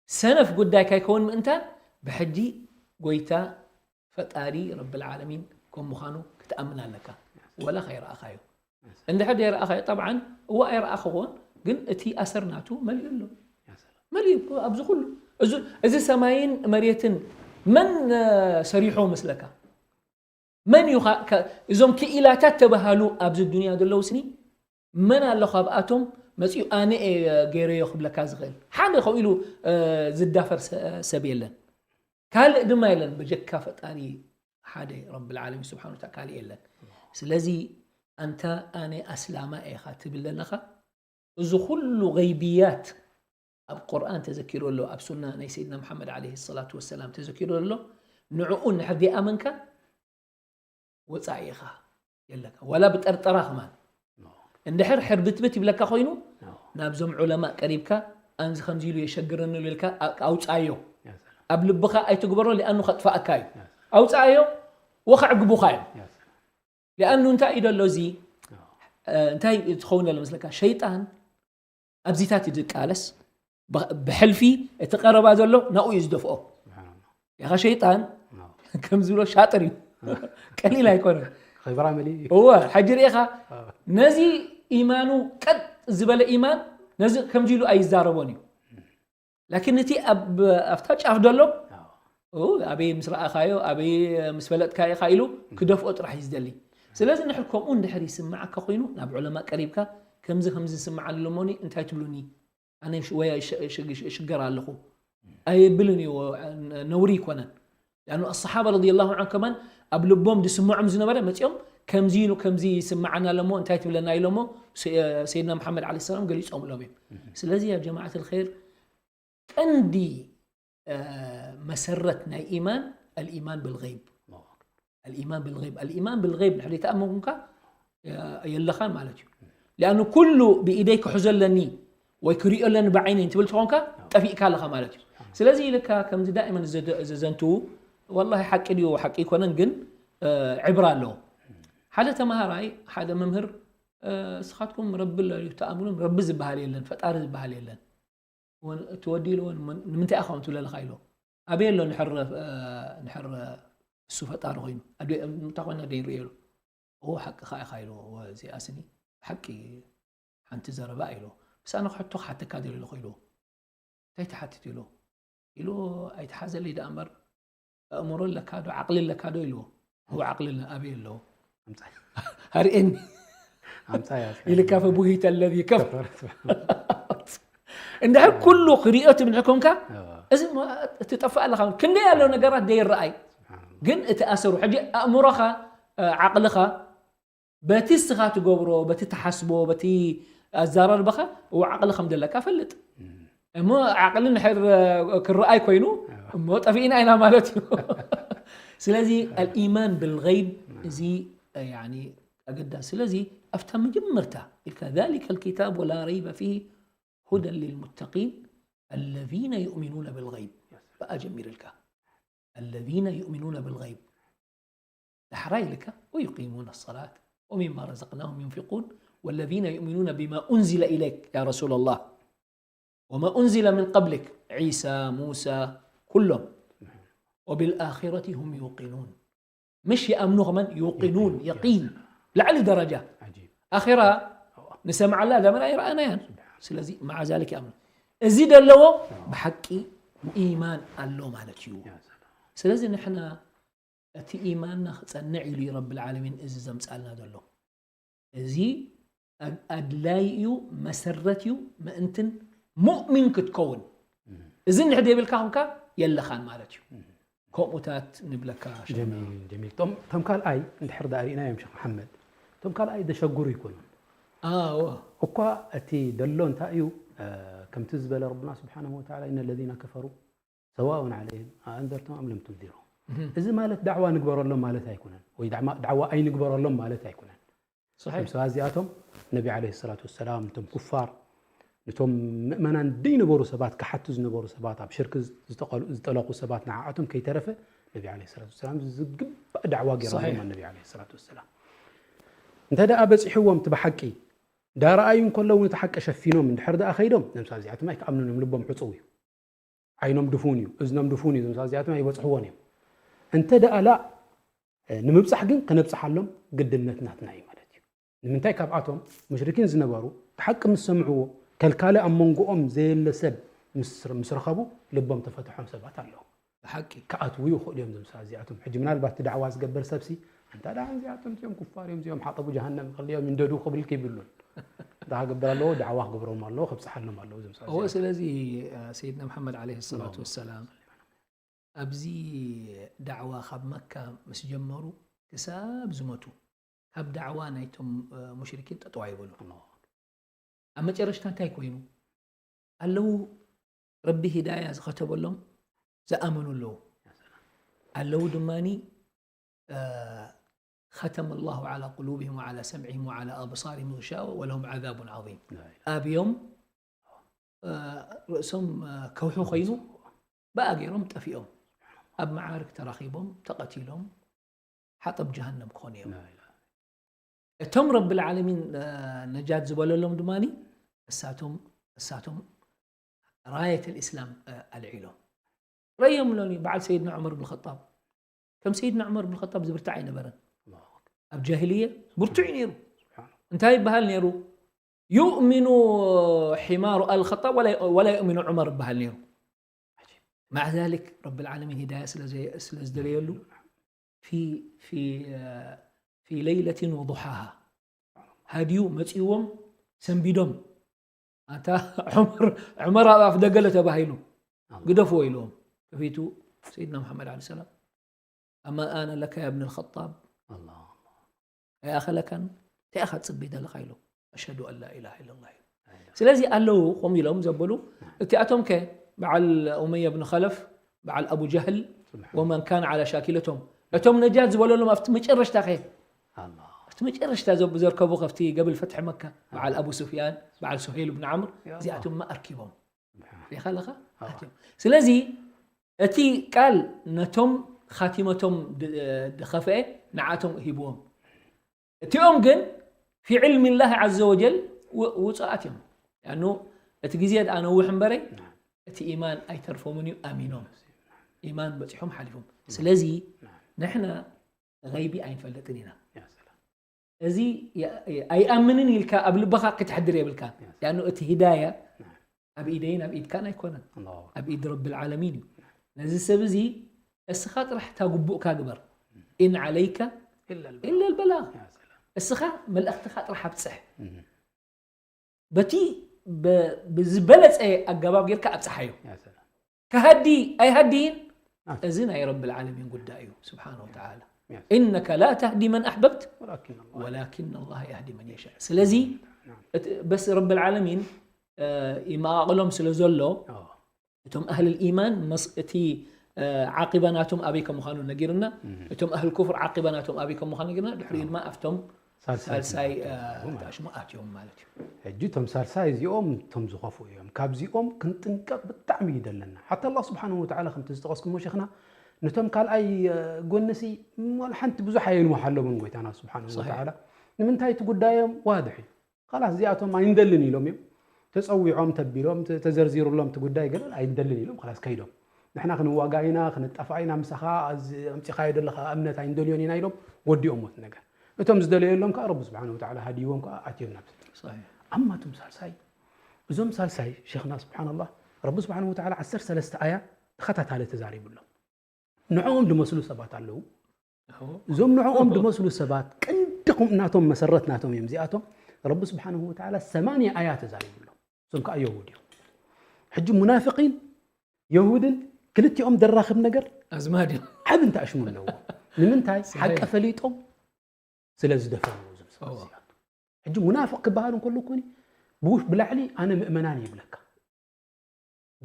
ሰነፍ ጉዳይካ ይከውን ምእንታን ብሕጂ ጎይታ ፈጣሪ ረብል ዓለሚን ከም ምዃኑ ክትኣምን ኣለካ። ወላ ከይረኣኻዮ። እንድሕር ደይረኣኻዮ፣ ጠብዓን እዋ ኣይረኣኽዎን፣ ግን እቲ ኣሰር ናቱ መሊኡ ኣሎ። መሊኡ ኣብዚ ኩሉ። እዚ፣ እዚ ሰማይን መሬትን መን፣ እ፣ ሰሪሖ መስለካ? መን እዩ ኻ-፣ ከ-፣ እዞም ክኢላታት ተባሃሉ ኣብዚ ዱንያ ዘለዉ ስኒ መን ኣሎ ካብኣቶም መጺኡ ኣነ እየ ገይረዮ ክብለካ ዝኽእል? ሓደ ከምኡ ኢሉ፣ እ፣ ዝዳፈር ሰ-፣ ሰብ የለን። ካልእ ድማ የለን። በጀካ ፈጣሪ ሓደ ረብል ዓለሚን ስብሓን ወተዓላ ካልእ የለን። ስለዚ ኣንታ ኣነ ኣስላማ እየ ኢኻ ትብል ዘለኻ፣ እዚ ኩሉ ገይብያት ኣብ ቁርኣን ተዘኪሩ ኣሎ፣ ኣብ ሱና ናይ ሰይድና መሓመድ ዓለይሂ ሰላቱ ወሰላም ተዘኪሩ ኣሎ። ንዕኡ እንድሕር ደይኣመንካ ወጻኢ ኢኻ፣ የለካ። ዋላ ብጠርጠራ ከማን እንድሕር ሕርብትብት ይብለካ ኮይኑ፣ ናብዞም ዑለማ ቀሪብካ፣ ኣንዚ ከምዚ ኢሉ የሸግረኒ ኢሉ ኢልካ ኣ-፣ ኣውጻዮ። ኣብ ልብኻ ኣይትግበሮ፣ ሊኣኑ ከጥፋእካ እዩ። ኣውጻዮ፣ ወኸዕግቡኻ እዮም። ሊኣኑ እንታይ እዩ ደሎ እዚ፣ እ፣ እንታይ ትኸውን ደሎ መስለካ? ሸይጣን ኣብዚታት እዩ ዝቃለስ። ብ-፣ ብሕልፊ እቲ ቀረባ ዘሎ ናብኡ እዩ ዝደፍኦ። ስብሓንላህ። ያኻ ሸይጣን ከም ዝብሎ ሻጥር እዩ። ቀሊል ኣይኮነን። ኸብራ መሊእ እዩ። እወ፣ ሕጂ ርኢኻ፣ ነዚ ኢማኑ ቀጥ ዝበለ ኢማን ነዚ ከምዚ ኢሉ ኣይዛረቦን እዩ። ላኪን እቲ ኣብ፣ ኣብታ ጫፍ ዘሎ፣ ኦ፣ ኣበይ ምስ ረኣኻዮ፣ ኣበይ ምስ ፈለጥካዮ ኢኻ ኢሉ ክደፍኦ ጥራሕ እዩ ዝደሊ። ስለዚ ንሕር ከምኡ እንድሕር ይስምዓካ ኮይኑ፣ ናብ ዑለማ ቀሪብካ፣ ከምዚ ከምዚ ይስምዓኒ ኣሎ እሞኒ፣ እንታይ ትብሉኒ? ኣነ ሽ-፣ ወይ ሽ-፣ ሽ-፣ ሽ-፣ ሽገር ኣለኹ። ኣየብልን እዩ፣ ነውሪ ይኮነን። لأنه الصحابة رضي الله عنهم كمان ኣብ ልቦም ዝስምዖም ዝነበረ መጺኦም፣ ከምዚ ኢሉ፣ ከምዚ ይስምዓና ኣሎ እሞ፣ እንታይ ትብለና ኢሎ እሞ፣ ስ-፣ ሰይድና መሓመድ ዓለይሂ ሰላም ገሊጾምሎም እዮም። ስለዚ ያ ጀማዓት الخير ቀንዲ፣ እ፣ መሰረት ናይ ኢማን الإيمان بالغيب። الإيمان بالغيب، الإيمان بالغيب ድሕሪ ተኣመንኩምካ፣ እ፣ የለኻን ማለት እዩ። لأنه ኩሉ ብኢደይ ክሕዞ ኣለኒ ወይ ክሪኦ ኣለኒ ብዓይነይ እንትብል ተኾንካ፣ ጠፊእካ ኣለኻ ማለት እዩ። ስለዚ ኢልካ ከምዚ ዳኢመን ዘደ-፣ ዘዘንትዉ፣ ወላሂ ሓቂ ድዩ ሓቂ ኣይኮነን፣ ግን፣ እ፣ ዕብራ ኣለዎ። ሓደ ተምሃራይ፣ ሓደ መምህር፣ እ፣ እስኻትኩም ረቢ ኣሎ እዩ ተኣምኑም፣ ረቢ ዝበሃል የለን፣ ፈጣሪ ዝበሃል የለን። እውን እቲ ወዲ ኢሉ እውን ምን-፣ ንምንታይ ኢኻ ከምኡ ትብለለኻ ኢሉ። ኣበይ ኣሎ ንሕር፣ እ፣ ንሕር እሱ ፈጣሪ ኮይኑ? ኣደ-፣ እንታይ ኮይና ደይ ንርእዮ ኢሉ። እዎ ሓቅኻ ኢኻ ኢሉ። እዎ እዚኣ ስኒ ሓቂ ሓንቲ ዘረባ ኢሉ። ምስ ኣነ ክሕቶ ክሓተካ ደሊ ኣለኹ ኢሉ። እንታይ ትሓትት ኢሉ። ኢሉ ኣይትሓዘለይ ደኣ እምበር ኣእምሮ ኣለካ ዶ ዓቕሊ ኣለካ ዶ ኢልዎ። እዎ ዓቕሊ ኣለ-፣ ኣበይ ኣለዎ? ኣምጻ-፣ ኣርእየኒ። ኣምጻያ እስከ። ኢልካ ፈቡሂተ ለዚ ከፍ-፣ ከፈረ። እንድሕር ኩሉ ክሪኦ ትብል ኮንካ፣ እዎ። እዚ ማ-፣ ትጠፍእ ኣለኻ። ክንደይ ኣለዉ ነገራት ደይረኣይ። ስብሓንላህ። ግን እቲ ኣሰሩ፣ ሕጂ ኣእምሮኻ፣ እ፣ ዓቕልኻ፣ በቲ እስኻ ትገብሮ፣ በቲ ትሓስቦ፣ በቲ ኣዘራርባኻ፣ እዎ ዓቕሊ ከም ዘለካ ፈልጥ። እም። እሞ ዓቕሊ እንድሕር፣ እ፣ ክረኣይ ኮይኑ፣ እዎ። እሞ ጠፊእና ኢና ማለት እዩ። ስለዚ፣ ኣልኢማን ብልገይብ፣ ናም። እዚ፣ እ፣ ያኒ፣ ኣገዳሲ። ስለዚ፣ ኣብታ መጀመርታ ኢልካ፣ ذلك الكتاب لا ريب فيه هدى للمتقين الذين يؤمنون بالغيب። በኣ ጀሚርልካ። الذين يؤمنون بالغيب። ዳሕራይ ኢልካ، ويقيمون الصلاة ومما رزقناهم ينفقون والذين يؤمنون بما أنزل إليك يا رسول الله وما أنزل من قبلك، عيسى، موسى، ኩሎም። وبالآخرة هم يوقنون። مش يأمنوا كمان، يوقنون، يقين، يقين. يقين. ላዕሊ ደረጃ። عجيب. ኣኼራ ንሰምዓላ ደመና ኣይረኣናያን። ስብሓን። ስለዚ مع ذلك يأمنون። እዚ ደለዎ ብሓቂ ኢማን ኣሎ ማለት እዩ። ያ ሰላም። ስለዚ ንሕና እቲ ኢማንና ክጸንዕ ኢሉ እዩ ረብል ዓለሚን እዚ ዘምጻልና ዘሎ። እዚ ኣድ-፣ ኣድላይ እዩ፣ መሰረት እዩ፣ ምእንትን ሙእሚን ክትከውን። እም። እዚ እንድሕር ዘይብልካ ኮንካ የለኻን ማለት እዩ። እም። ከምኡታት ንብለካ ሸይኽ። ጀሚል፣ ጀሚል። ቶም፣ ቶም ካልኣይ እንድሕር ደኣ ርኢናዮም ሸይኽ መሓመድ፣ ቶም ካልኣይ ዘሸግሩ ይኮኑን። ኣዎ። እኳ እቲ ደሎ እንታይ እዩ፣ እ፣ ከምቲ ዝበለ ረብና ስብሓነሁ ወተዓላ፣ إن الذين كفروا سواء عليهم أأنذرتهم أم لم تنذرهم። እዚ ማለት ዳዕዋ ንግበረሎም ማለት ኣይኮነን፣ ወይ ዳዕማ- ዳዕዋ ኣይንግበረሎም ማለት ኣይኮነን። صحيح እቶም ሰባት እዚኣቶም ነቢ ዓለይሂ ሰላቱ ወሰላም፣ ነቶም ኩፋር፣ ነቶም ምእመናን ዘይነበሩ ሰባት፣ ክሓቱ ዝነበሩ ሰባት፣ ኣብ ሽርክ ዝተቐሉ- ዝጠለቑ ሰባት፣ ንዓኣቶም ከይተረፈ ነቢ ዓለይሂ ሰላቱ ወሰላም ዝግባእ ዳዕዋ ገይሮም صحيح ነቢ ዓለይሂ ሰላቱ ወሰላም። እንተ ደኣ በፂሕዎም እቲ ብሓቂ ዳረኣዩ እንከለዉ ነቲ ሓቂ ሸፊኖም እንድሕር ደኣ ከይዶም፣ ነምሳ እዚኣቶም ኣይክኣምኑን እዮም፣ ልቦም ዕፁው እዩ። ዓይኖም ድፉን እዩ፣ እዝኖም ድፉን እዩ፣ እዞም ሰባት እዚኣቶም ኣይበፅሕዎን እዮም። እንተ ደኣ ላ ንምብፃሕ ግን ክነብፅሓሎም ግድነት ናትና እዩ ማለት እዩ። ንምንታይ? ካብኣቶም ሙሽሪኪን ዝነበሩ እቲ ሓቂ ምስ ሰምዕዎ፣ ከልካሊ ኣብ መንጎኦም ዘየለ ሰብ ምስ ምስ ረኸቡ ልቦም ተፈትሖም ሰባት ኣለዉ። ብሓቂ ክኣትዉ ይኽእሉ እዮም እዞም ሰባት እዚኣቶም። ሕጂ ምናልባት እቲ ዳዕዋ ዝገብር ሰብሲ ኣንታ ደኣ እዚኣቶም እዚኦም ኩፋር እዮም፣ እዚኦም ሓጠቡ ጀሃነም ክልኦም ይንደዱ ክብል ከይብሉን እንታይ ክገብር ኣለዎ? ዳዕዋ ክገብሮም ኣለዎ፣ ከብፅሓሎም ኣለዎ እዞም ሰባት እዎ እዚኣቶም። ስለዚ ሰይድና መሓመድ ዓለይሂ ሰላቱ ወሰላም ኣብዚ ዳዕዋ ካብ መካ ምስ ጀመሩ ክሳብ ዝመቱ ካብ ዳዕዋ ናይቶም ሙሽሪኪን ጠጠው ኣይበሉ። ኣብ መጨረሽታ እንታይ ኮይኑ ኣለዉ? ረቢ ሂዳያ ዝኸተበሎም ዝኣመኑ ኣለዉ ኣለዉ ድማ ختم الله على قلوبهم وعلى سمعهم وعلى أبصارهم غشاوة ولهم عذاب عظيم ኣብዮም ርእሶም ከውሒ ኮይኑ ብኣ ገይሮም ጠፊኦም ኣብ መዓርክ ተራኺቦም ተቐቲሎም ሓጠብ ጀሃነም ክኾኑ እዮም። እቶም ረብል ዓለሚን ነጃት ዝበለሎም ድማ እሳቶም እሳቶም ራየት ልእስላም ኣልዒሎም ረእዮም ሎኒ በዓል ሰይድና ዑመር ብን ኸጣብ ከም ሰይድና ዑመር ብን ኸጣብ ዝብርታዕ ኣይነበረን። ኣብ ጃሂልየ ብርቱዕ እዩ ነይሩ። እንታይ ይበሃል ነይሩ? يؤمن حمار آل خطاب ولا ولا يؤمن عمر ይበሃል ነይሩ። مع ذلك رب العالمين هداية ስለ ዘይ- ስለ ዝደለየሉ في في في ليلة وضحاها ሃዲዩ መፂዎም ሰንቢዶም ኣታ ዑመር ዑመር ኣብ ኣፍ ደገለ ተባሂሉ ግደፍዎ ኢልዎም ከፊቱ سيدنا محمد عليه السلام أما آن لك يا ابن الخطاب ኣላህ ኣይኣኸለካን እንታይ ኢኻ ትፅቢ ዘለኻ ኢሉ أشهد أن لا إله إلا الله ኢሉ ስለዚ ኣለዉ ከምኡ ኢሎም ዘበሉ እቲኣቶም ከ በዓል ኡመያ ብን ኸለፍ በዓል ኣቡ ጀህል ومن كان على شاكلتهم እቶም ነጃት ዝበለሎም ኣብቲ መጨረሽታ ከ ኣላህ ኣብቲ መጨረሽታ ዘብ- ዘርከቡ ከፍቲ ገብል ፈትሒ መካ በዓል ኣቡ ሱፍያን በዓል ሱሄል ብን ዓምር እዚኣቶም ኣርኪቦም ሪኻ ኣለኻ ኣትዮም ስለዚ እቲ ቃል ነቶም ኻቲመቶም ድ- ድኸፍአ ንዓቶም ሂብዎም እቲኦም ግን في علم الله عز وجل ው- ውፁኣት እዮም ያኑ እቲ ግዜ ደኣ ነውሕ እምበረ እቲ ኢማን ኣይተርፎምን እዩ ኣሚኖም ኢማን በፂሖም ሓሊፎም ስለዚ ንሕና غيب ኣይንፈልጥን ኢና ያ ሰላም እዚ ኣይኣምንን ኢልካ ኣብ ልብኻ ክትሕድር የብልካ ያኑ እቲ ሂዳያ ኣብ ኢደይን ኣብ ኢድካን ኣይኮነን ኣላሁ ኣብ ኢድ ረቢ ልዓለሚን እዩ ነዚ ሰብ እዚ እስኻ ጥራሕ እታ ግቡእካ ግበር إن عليك ኢላ ልበ إلا البلاغ ያ ሰላም እስኻ መልእኽትኻ ጥራሕ ኣብፅሕ እህ በቲ ብ- ብዝበለፀ ኣገባብ ጌርካ ኣብፅሓዮ ያ ሰላም ክሃዲ ኣይሃድይን ናት እዚ ናይ ረቢ ልዓለሚን ጉዳይ እዩ ስብሓን ወተዓላ ያ إنك لا تهدي من أحببت ወላኪን ኣላህ ولكن الله يهدي من يشاء ስለዚ ናም እቲ- በስ ረቢ ልዓለሚን ይመቓቕሎም ስለ ዘሎ ኣዎ እቶም ኣህል ኢማን መስ- እቲ ዓቂባ ናቶም ኣበይ ከም ምዃኑ ነጊርና እህ እቶም ኣህል ኩፍር ዓቂባ ናቶም ኣበይ ከም ምዃኑ ነጊርና ድሕሪኡ ድማ ኣብቶም ሳልሳይ ሳልሳይ ክመሃር ማለት እዩ። ተኣሽሙ ኣትዮም ማለት እዩ ሕጂ እቶም ሳልሳይ እዚኦም እቶም ዝኸፉ እዮም ካብዚኦም ክንጥንቀቕ ብጣዕሚ እዩ ደለና ሓታ ኣላህ ስብሓንሁ ወተዓላ ከምቲ ዝጠቐስኩሞ ሸኽና ነቶም ካልኣይ እ፣ ጎንሲ ዋላ ሓንቲ ብዙሕ ኣየንውሓሎምን ጎይታና ስብሓንሁ صحيح. ወተዓላ ንምንታይ እቲ ጉዳዮም ዋድሕ እዩ ካላስ እዚኣቶም ኣይንደልን ኢሎም እዮም ተፀዊዖም ተቢሎም ተ- ተዘርዚሩሎም እቲ ጉዳይ ገለ ኣይንደልን ኢሎም ካላስ ከይዶም ንሕና ክንዋጋ ኢና ክንጣፋ ኢና ምሳኻ እዚ ኣምፂኻዮ ዘለኻ እምነት ኣይንደልዮን ኢና ኢሎም ወዲኦም ሞት ነገር እቶም ዝደለየሎም ከዓ ረቢ ስብሓን ወተዓላ ሃዲዎም ከዓ ኣትዮም ናብ صحيح ኣማ እቶም ሳልሳይ እዞም ሳልሳይ ሸኽና ስብሓንላህ ረቢ ስብሓን ወተዓላ ዓሰርተ ሰለስተ ኣያ ተኸታታሊ ተዛሪቡሎም ንዕኦም ዝመስሉ ሰባት ኣለዉ እዞም ንዕኦም ዝመስሉ ሰባት ቀንዲ ናቶም መሰረት ናቶም እዮም እዚኣቶም ረቢ ስብሓንሁ ወተዓላ ሰማንያ ኣያ ተዛሪቡሎም እዞም ከዓ የሁድ እዮም ሕጂ ሙናፍቂን የሁድን ክልቲኦም ደራኽብ ነገር ኣዝማድ እዮም ዓብ እንተኣሽሙ ኣለዎ ንምንታይ ሓቂ ፈሊጦም ስለ ዝደፈኑ እዞም ሰባት እዚኣቶም ሕጂ ሙናፍቅ ክበሃል እንከሎ ኮኒ ብውሽ ብላዕሊ ኣነ ምእመናን ይብለካ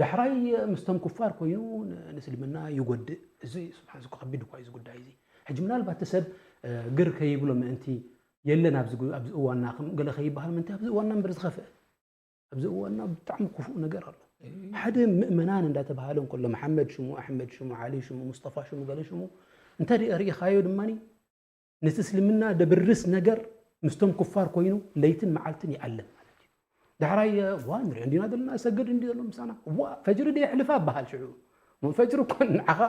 ዳሕራይ ምስቶም ኩፋር ኮይኑ ን- ንእስልምና ይጎድእ። እዚ ስብሓን እዚ ከቢድ እኳ እዩ እዚ ጉዳይ እዚ። ሕጂ ምናልባት እቲ ሰብ እ፣ ግር ከይብሎ ምእንቲ የለን ኣብዚ ጉ- ኣብዚ እዋንና ከም ገለ ከይበሃል ምእንቲ ኣብዚ እዋንና እምበር ዝኸፍአ ኣብዚ እዋንና ብጣዕሚ ክፉእ ነገር ኣሎ። ሓደ ምእመናን እንዳተባሃለ እንከሎ መሓመድ ሽሙ ኣሕመድ ሽሙ ዓሊ ሽሙ ሙስጠፋ ሽሙ ገለ ሽሙ እንተ ሪእኻዮ ድማ ነቲ እስልምና ደብርስ ነገር ምስቶም ኩፋር ኮይኑ ለይትን መዓልትን ይኣለም ማለት እዩ። ዳሕራይ ዋ ንሪኦ እንዲና ዘለና ሰገድ እንዲ ዘሎ ምሳና ዋ ፈጅሪ ደ የሕልፋ በሃል ሽዑ ፈጅሪ እኮ ንዓኻ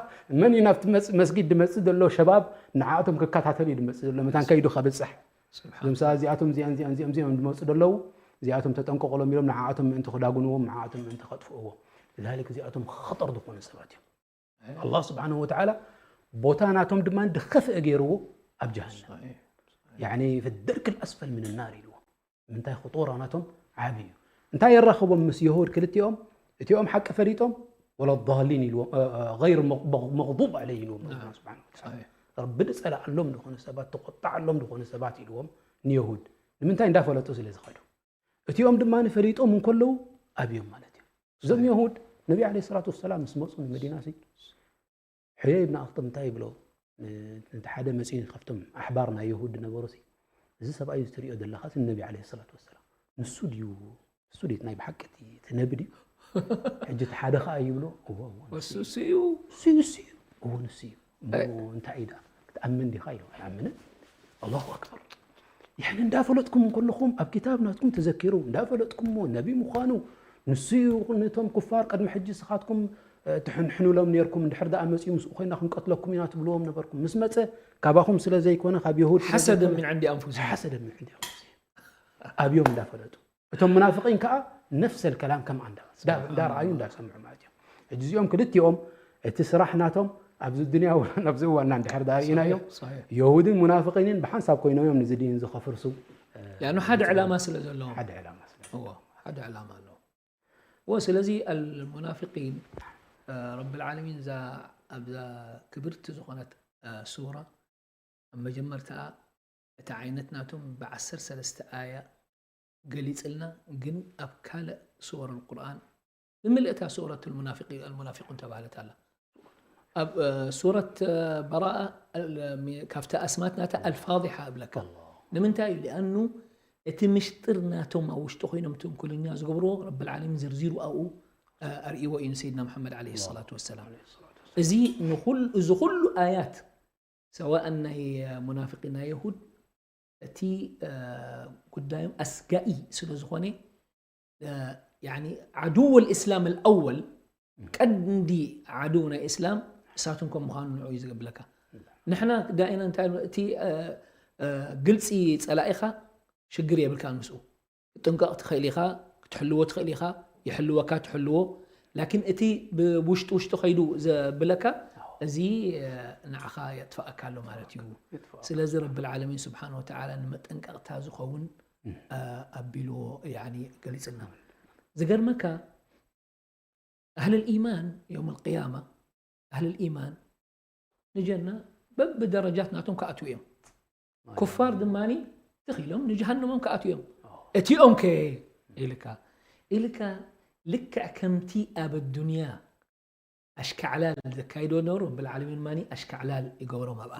መን እዩ ናብቲ መስ- መስጊድ ድመፅእ ዘሎ ሸባብ ንዓኣቶም ክከታተል እዩ ድመፅእ ዘሎ መታን ከይዱ ከብፅሕ እዞም ሰባት እዚኣቶም እዚኣን እዚኣን እዚኦም እዚኦም ድመፁ ዘለዉ እዚኣቶም ተጠንቀቆሎም ኢሎም ንዓኣቶም ምእንቲ ክዳጉንዎም ንዓኣቶም ምእንቲ ከጥፍእዎም ذلك እዚኣቶም ኸጠር ዝኾኑ ሰባት እዮም ኣላህ ስብሓንሁ ወተዓላ ቦታ ናቶም ድማ ድኸፍአ ገይርዎ ኣብ ጀሃነም ያኒ في الدرك الأسفل من النار ኢልዎ ምንታይ خطورة ናቶም ዓብዪ እዩ እንታይ የራኽቦም ምስ የሁድ ክልቲኦም እቲኦም ሓቂ ፈሊጦም ولا الضالين ኢልዎም غير المغضوب عليه ኢልዎም ስብሓን ረቢ ድፀላኣሎም ዝኾነ ሰባት ተቆጣዓሎም ዝኾነ ሰባት ኢልዎም ንየሁድ ንምንታይ እንዳፈለጡ ስለ ዝኸዱ እቲኦም ድማ ፈሊጦም እንከለዉ ኣብዮም ማለት እዩ እዞም የሁድ ነቢ ለ ሰላት ወሰላም ምስ መፁ ንመዲና ሲ ሕየይ ብን ኣክጥብ እንታይ ይብሎ ነቲ ሓደ መፂኡ ካብቶም ኣሕባር ናይ የሁድ ነበሩ እዚ ሰብኣይ እዚ ትሪኦ ዘለኻ ነቢ ለ ሰላት ወሰላም ንሱ ድዩ ንሱ ድዩ ናይ ብሓቂ እቲ ነቢ ድዩ ሕጂ እቲ ሓደ ከዓ ይብሎ እዎ እዎ ንሱ እዩ እሱ እዩ እሱ እዩ እዎ ንሱ እዩ እንታይ እዩ ደኣ ክትኣምን ዲኻ ኢሎ ኣይኣምንን ኣላሁ ኣክበር ያኒ እንዳፈለጥኩም እንከለኹም ኣብ ኪታብ ናትኩም ተዘኪሩ እንዳፈለጥኩምዎ ነቢ ምዃኑ ንሱ እዩ ነቶም ኩፋር ቅድሚ ሕጂ ስኻትኩም ትሕንሕኑሎም ነርኩም እንድሕር ደኣ መፅኡ ምስኡ ኮይና ክንቀትለኩም ኢና ትብልዎም ነበርኩም ምስ መፀ ካባኹም ስለ ዘይኮነ ካብ የሁድ ስለ ሓሰደ ዘይኮነ- ምን ዕንዲ ኣንፉሲሂም ሓሰደ ምን ዕንዲ ኣንፉሲሂም ኣብዮም እንዳፈለጡ እቶም ሙናፍቂን ከዓ ነፍሰ ልከላም ከም ኣንዳ እንዳረኣዩ እንዳሰምዑ ማለት እዮም ሕጂ እዚኦም ክልቲኦም እቲ ስራሕ ናቶም ኣብዚ ዱንያ ወላ ናብዚ እዋና እንድሕር ዳርእናዮም የሁድን ሙናፍቂንን ብሓንሳብ ኮይኖም እዮም ንዚ ዲን እዚ ከፍርሱ ያኑ ሓደ ዕላማ ስለ ዘለዎም ሓደ ዕላማ ስለ እዎ ሓደ ዕላማ ኣለዎ እዎ ስለዚ ኣልሙናፊቂን ረቢ ልዓለሚን እዛ ኣብዛ ክብርቲ ዝኾነት ሱራ ኣብ መጀመርታ እቲ ዓይነት ናቶም ብዓሰርተ ሰለስተ ኣያ ገሊፅልና ግን ኣብ ካልእ ሱወር ቁርኣን ብምልእታ ሱረት ኣልሙናፊቁን ተባህለት ኣላ ኣብ ሱረት በራኣ ካብቲ ኣስማት ናታ ኣልፋضሓ እብለካ ንምንታይ እዩ ሊኣኑ እቲ ምሽጥር ናቶም ኣብ ውሽጢ ኮይኖም ትንኩልኛ ዝገብርዎ ረቢ ልዓለሚን ዝርዚሩ ኣብኡ ኣርእዎ እዩ ንሰይድና መሓመድ ለ ሰላት ወሰላም እዚ እዚ ኩሉ ኣያት ሰዋእን ናይ ሙናፍቂን ናይ የሁድ እቲ ጉዳዮም ኣስጋኢ ስለ ዝኾነ ዓድው ልእስላም ልኣወል ቀንዲ ዓድው ናይ እስላም እሳቱን ከም ምዃኑ ንዑ እዩ ዝገብለካ ንሕና ዳኢና እንታይ እቲ ግልፂ ፀላኢኻ ሽግር የብልካ ምስኡ ክትጥንቀቕ ትኽእል ኢኻ ክትሕልዎ ትኽእል ኢኻ ይሕልወካ ትሕልዎ ላኪን እቲ ብውሽጢ ውሽጢ ከይዱ ዘብለካ እዚ ንዓኻ የጥፍኣካ ኣሎ ማለት እዩ ስለዚ ረቢ ልዓለሚን ስብሓን ወተዓላ ንመጠንቀቕታ ዝኸውን ኣቢልዎ ገሊፅልና ዝገርመካ ኣህል ልኢማን የውም ልቅያማ ኣህል ልኢማን ንጀና በብደረጃት ናቶም ክኣትዉ እዮም ኩፋር ድማ ትኺሎም ንጀሃነሞም ክኣትዉ እዮም እቲኦም ከ ኢልካ ኢልካ ልክዕ ከምቲ ኣብ ኣዱንያ ኣሽካዕላል ዘካይዶ ነበሩ ብልዓለሚን ማኒ ኣሽካዕላል ይገብሮም ኣብኣ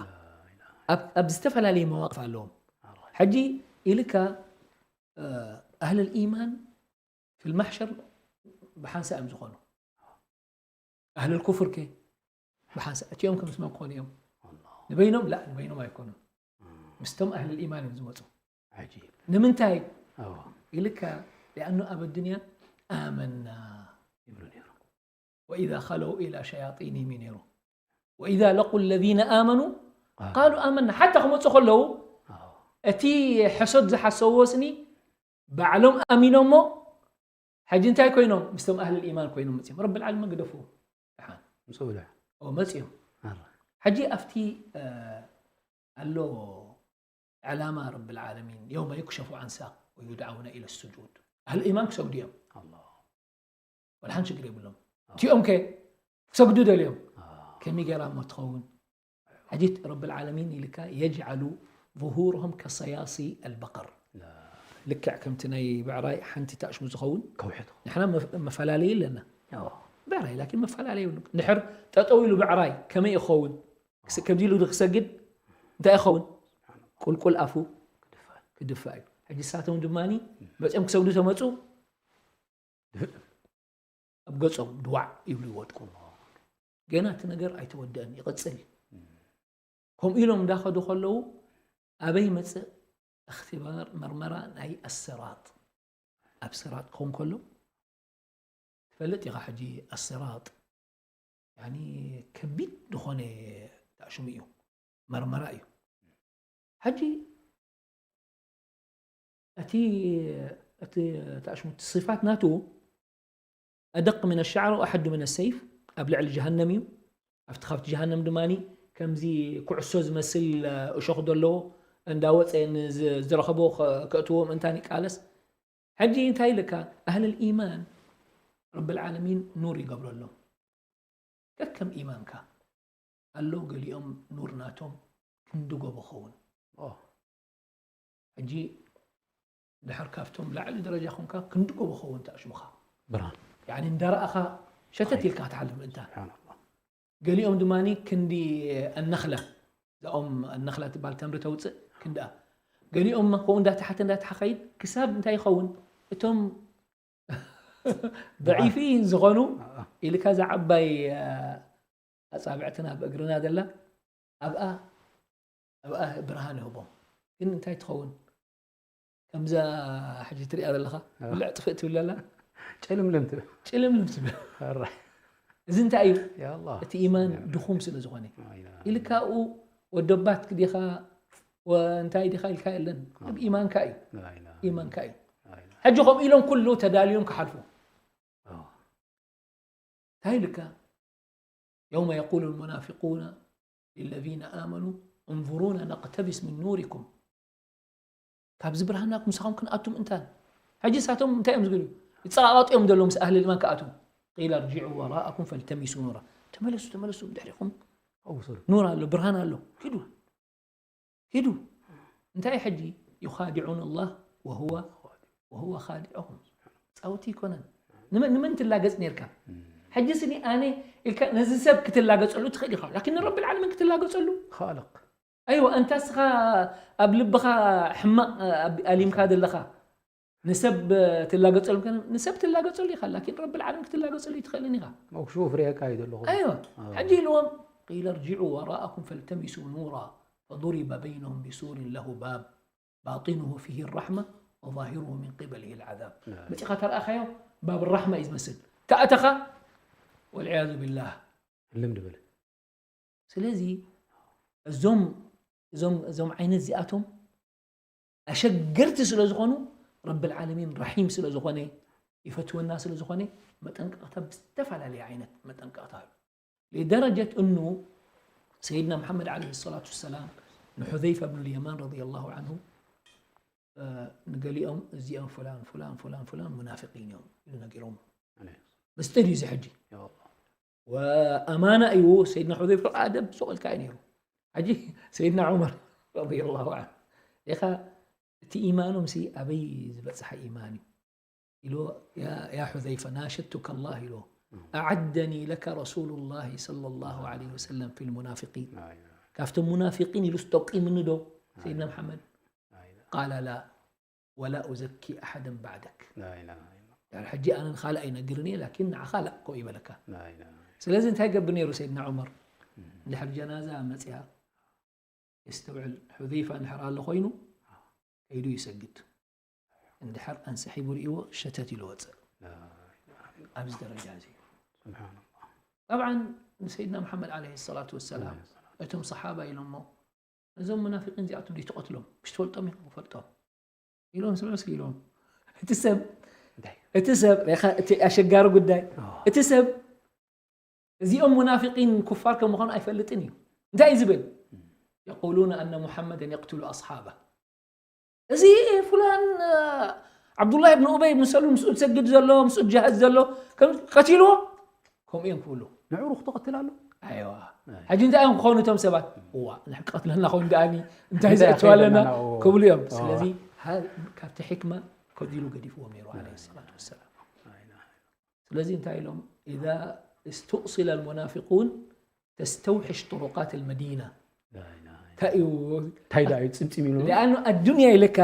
ኣብ ዝተፈላለየ መዋቅፍ ኣለዎም ሕጂ ኢልካ ኣህል ልኢማን ፊ ልማሕሸር ብሓንሳ እዮም ዝኾኑ ኣህል ልኩፍር ከ ብሓንሳ እቲኦም ከምስ መን ክኾኑ እዮም ንበይኖም ላ ንበይኖም ኣይኮኑን ምስቶም ኣህል ልኢማን እዮም ዝመፁ ንምንታይ ኢልካ ሊኣኑ ኣብ ኣዱንያ ኣመና ይብሉ ነይሩ ወኢዛ ኸለው ኢላ ሸያጢንህም እዩ ነይሩ ወኢዛ ለቁ ለዚነ ኣመኑ ቃሉ ኣመና ሓታ ክመፁ ከለዉ እቲ ሕሶት ዝሓሰብዎ ስኒ ባዕሎም ኣሚኖሞ ሕጂ እንታይ ኮይኖም ምስቶም ኣህል ኢማን ኮይኖም መፅዮም ረቢ ልዓለሚን ግደፍዎ ደሓን ምፅኡ ዶ ኦ መፅዮም ኣረ ሕጂ ኣብቲ ኣሎ ዕላማ ረቢ ልዓለሚን የውመ ዩክሸፉ ዓን ሳቅ ወዩድዓውነ ኢለ ስጁድ ኣህል ኢማን ክሰግዱ እዮም ኣላ ወላ ሓንቲ ሽግር የብሎም እቲኦም ከ ክሰግዱ ደልዮም ከመይ ገይራ እሞ ትኸውን ሕጂ ረቢ ልዓለሚን ኢልካ የጅዓሉ ظهورهم كصياصي البقر ልክዕ ከምቲ ናይ ብዕራይ ሓንቲ ታእሽሙ ዝኸውን ከውሒ ትኸውን ንሕና መፈላለዩ ኣለና ብዕራይ ላኪን መፈላለዩ። ንድሕር ጠጠው ኢሉ ብዕራይ ከመይ ይኸውን? ክስ- ከምዚ ኢሉ ክሰግድ እንታይ ይኸውን? ቁልቁል ኣፉ ክድፋእ እዩ። ሕጂ ንሳቶም ድማ መፅኦም ክሰግዱ ተመፁ ኣብ ገፆም ድዋዕ ይብሉ ይወድቁ። ገና እቲ ነገር ኣይተወደአን ይቕፅል። ከምኡ ኢሎም እንዳኸዱ ከለዉ ኣበይ መፅእ እኽትባር መርመራ ናይ ኣሰራጥ ኣብ ስራጥ ክኾን ከሎ ትፈልጥ ኢኻ ሕጂ ኣሰራጥ ያኒ ከቢድ ዝኾነ ታሽሙ እዩ መርመራ እዩ። ሕጂ እቲ እቲ ታሽሙ እቲ صفات ናቱ أدق من الشعر وأحد من السيف ኣብ ልዕሊ ጀሃነም እዩ። ኣብቲ ካብቲ ጀሃነም ድማ ከምዚ ኩዕሶ ዝመስል እሾኽ ዘለዎ እንዳወፀ ዝረኸቦ ከእትዎ ምእንታን ይቃለስ። ሕጂ እንታይ ኢልካ ኣህል الإيمان رب العالمين ኑር ይገብረሎም ከከም ኢማንካ ኣሎ። ገሊኦም ኑር ናቶም ክንዲ ጎቦ ኸውን። ሕጂ ድሕር ካብቶም ላዕሊ ደረጃ ኮንካ ክንዲ ጎቦ ኸውን ተኣሽሙኻ ብርሃን ያኒ እንዳረኣኻ ሸተት ኢልካ ክትሓልፍ ምእንታ ስብሓንላ ገሊኦም ድማ ክንዲ ኣነኽላ እዛኦም ኣነኽላ ትበሃል ተምሪ ተውፅእ ክንድኣ ገሊኦም ከምኡ እንዳተሓተ እንዳተሓኸይድ ክሳብ እንታይ ይኸውን እቶም ضعيفين ዝኾኑ ኢልካ እዛ ዓባይ ኣፃብዕትና ኣብ እግርና ዘላ ኣብኣ ኣብኣ ብርሃን ይህቦም ግን እንታይ ትኸውን ከምዛ ሕጂ ትሪኣ ዘለኻ ብልዕ ጥፍእ ትብል ኣላ ጨልምልም ትብል ጭልምልም ትብል ሕራይ እዚ እንታይ እዩ ያላ እቲ ኢማን ድኹም ስለ ዝኾነ ኢልካ ኣብኡ ወደባት ዲኻ እንታይ ዲኻ ኢልካ የለን ኢማንካ እዩ ኢማንካ እዩ ሕጂ ከምኡ ኢሎም ኩሉ ተዳልዮም ክሓልፉ እንታይ ኢልካ يوم يقول المنافقون للذين آمنوا انظرونا نقتبس من نوركم ካብዚ ብርሃንና ምሳኹም ክንኣቱ ምእንታን ሕጂ ንሳቶም እንታይ እዮም ዝብሉ ይፀቓቐጡ እዮም ዘለዉ ምስ ኣህሊ ልማን ክኣትዉ قيل ارجعوا وراءكم فالتمسوا نورا ተመለሱ ተመለሱ ብድሕሪኹም ኣውሰዱ ኑር ኣሎ ብርሃን ኣሎ ኪዱ ኪዱ እንታይ ሕጂ يخادعون الله وهو وهو خادعهم ፃውቲ ይኮነን ንመን ንመን ትላገፅ ነርካ ሕጂ ስኒ ኣነ ኢልካ ነዚ ሰብ ክትላገፀሉ ትኽእል ኢኻ ላኪን ንረቢ ልዓለሚን ክትላገፀሉ ካልቕ ኣይወ ኣንታ ስኻ ኣብ ልብኻ ሕማቕ ኣሊምካ ዘለኻ ንሰብ ትላገፀሉ ከ ንሰብ ትላገፀሉ ኢኻ ላኪን ረቢ ልዓለም ክትላገፀሉ ይትኽእልን ኢኻ መክሹ ፍሬካ እዩ ዘለኹ ኣይወ ሕጂ ኢልዎም قيل ارجعوا وراءكم فالتمسوا نورا فضرب بينهم بسور له باب باطنه فيه الرحمة وظاهره من قبله العذاب መፂኻ ተረኣኻዮ ባብ ራሕማ እዩ ዝመስል ተኣተኻ والعياذ بالله ልም ድብል ስለዚ እዞም እዞም እዞም ዓይነት እዚኣቶም ኣሸገርቲ ስለ ዝኾኑ ረቢ ልዓለሚን ራሒም ስለ ዝኾነ ይፈትወና ስለ ዝኾነ መጠንቀቕታ ብዝተፈላለየ ዓይነት መጠንቀቕታ ኣሎ لدرجة أنه سيدنا محمد عليه الصلاة والسلام ንሑዘይፈ ብን ልየማን رضي الله عنه ንገሊኦም እዚኦም ፍላን ፍላን ፍላን ፍላን ሙናፊቂን እዮም ኢሉ ነጊሮም ምስጢር እዩ እዚ ሕጂ ኣማና እዩ ሰይድና ሑዘይፈ ኣደብ ሱቕ ኢልካ እዩ ነይሩ ሕጂ ሰይድና ዑመር رضي الله عنه ኢኻ እቲ ኢማኖም ሲ ኣበይ ዝበፅሐ ኢማን እዩ ኢሉ يا حذيفة ناشدتك الله ኢሉ أعدني لك رسول الله صلى الله عليه وسلم في المنافقين ካብቶም ሙናፊቂን ኢሉ ስጠቂምኒ ዶ ሰይድና መሓመድ قال لا ولا أزكي أحدا بعدك ድሕሪ ሕጂ ኣነ ንኻልእ ኣይነግርን እየ ላኪን ንዓኻ ላእ ከምኡ ይበለካ ስለዚ እንታይ ገብር ነይሩ ሰይድና ዑመር እንድሕር ጀናዛ መፅያ የስተውዕል ሑዘይፋ እንድሕር ኣሎ ኮይኑ ከይዱ ይሰግድ እንድሕር ኣንስሒቡ ርእይዎ ሸተት ኢሉ ወፅእ ኣብዚ ደረጃ እዚ طبعا ንሰይድና መሓመድ عليه الصلاة والسلام እቶም ሰሓባ ኢሎሞ እዞም ሙናፊቂን እዚኣቶም ዘይትቐትሎም ምሽ ትፈልጦም ኢኻ ክፈልጦም ኢሎም ስምዑ እስኪ ኢሎም እቲ ሰብ እቲ ሰብ እቲ ኣሸጋሪ ጉዳይ እቲ ሰብ እዚኦም ሙናፊቂን ኩፋር ከም ምዃኑ ኣይፈልጥን እዩ እንታይ እዩ ዝብል يقولون أن محمدا يقتل أصحابه እዚ ፍላን ዓብዱላህ ብን ኡበይ ብን ሰሉል ምስኡ ዝሰግድ ዘሎ ምስኡ ዝጃሃድ ዘሎ ቀቲልዎ ከምኡ እዮም ክብሉ ንዕኡ ክትቐትል ኣሎ ኣይዋ ሕጂ እንታይ እዮም ክኾኑ እቶም ሰባት እዋ ንሕቀትለና ኸውን ደኣኒ እንታይ ዘእትዋ ኣለና ክብሉ እዮም ስለዚ ካብቲ ሕክማ ከዚሉ ገዲፍዎ ነይሩ ለ ሰላት ወሰላም ስለዚ እንታይ ኢሎም إذا استؤصل المنافقون تستوحش طرقات المدينة. لا إله إلا እንታይ እዩ እንታይ ደኣ እዩ ፅምፂም ኢሉ لأنه الدنيا لك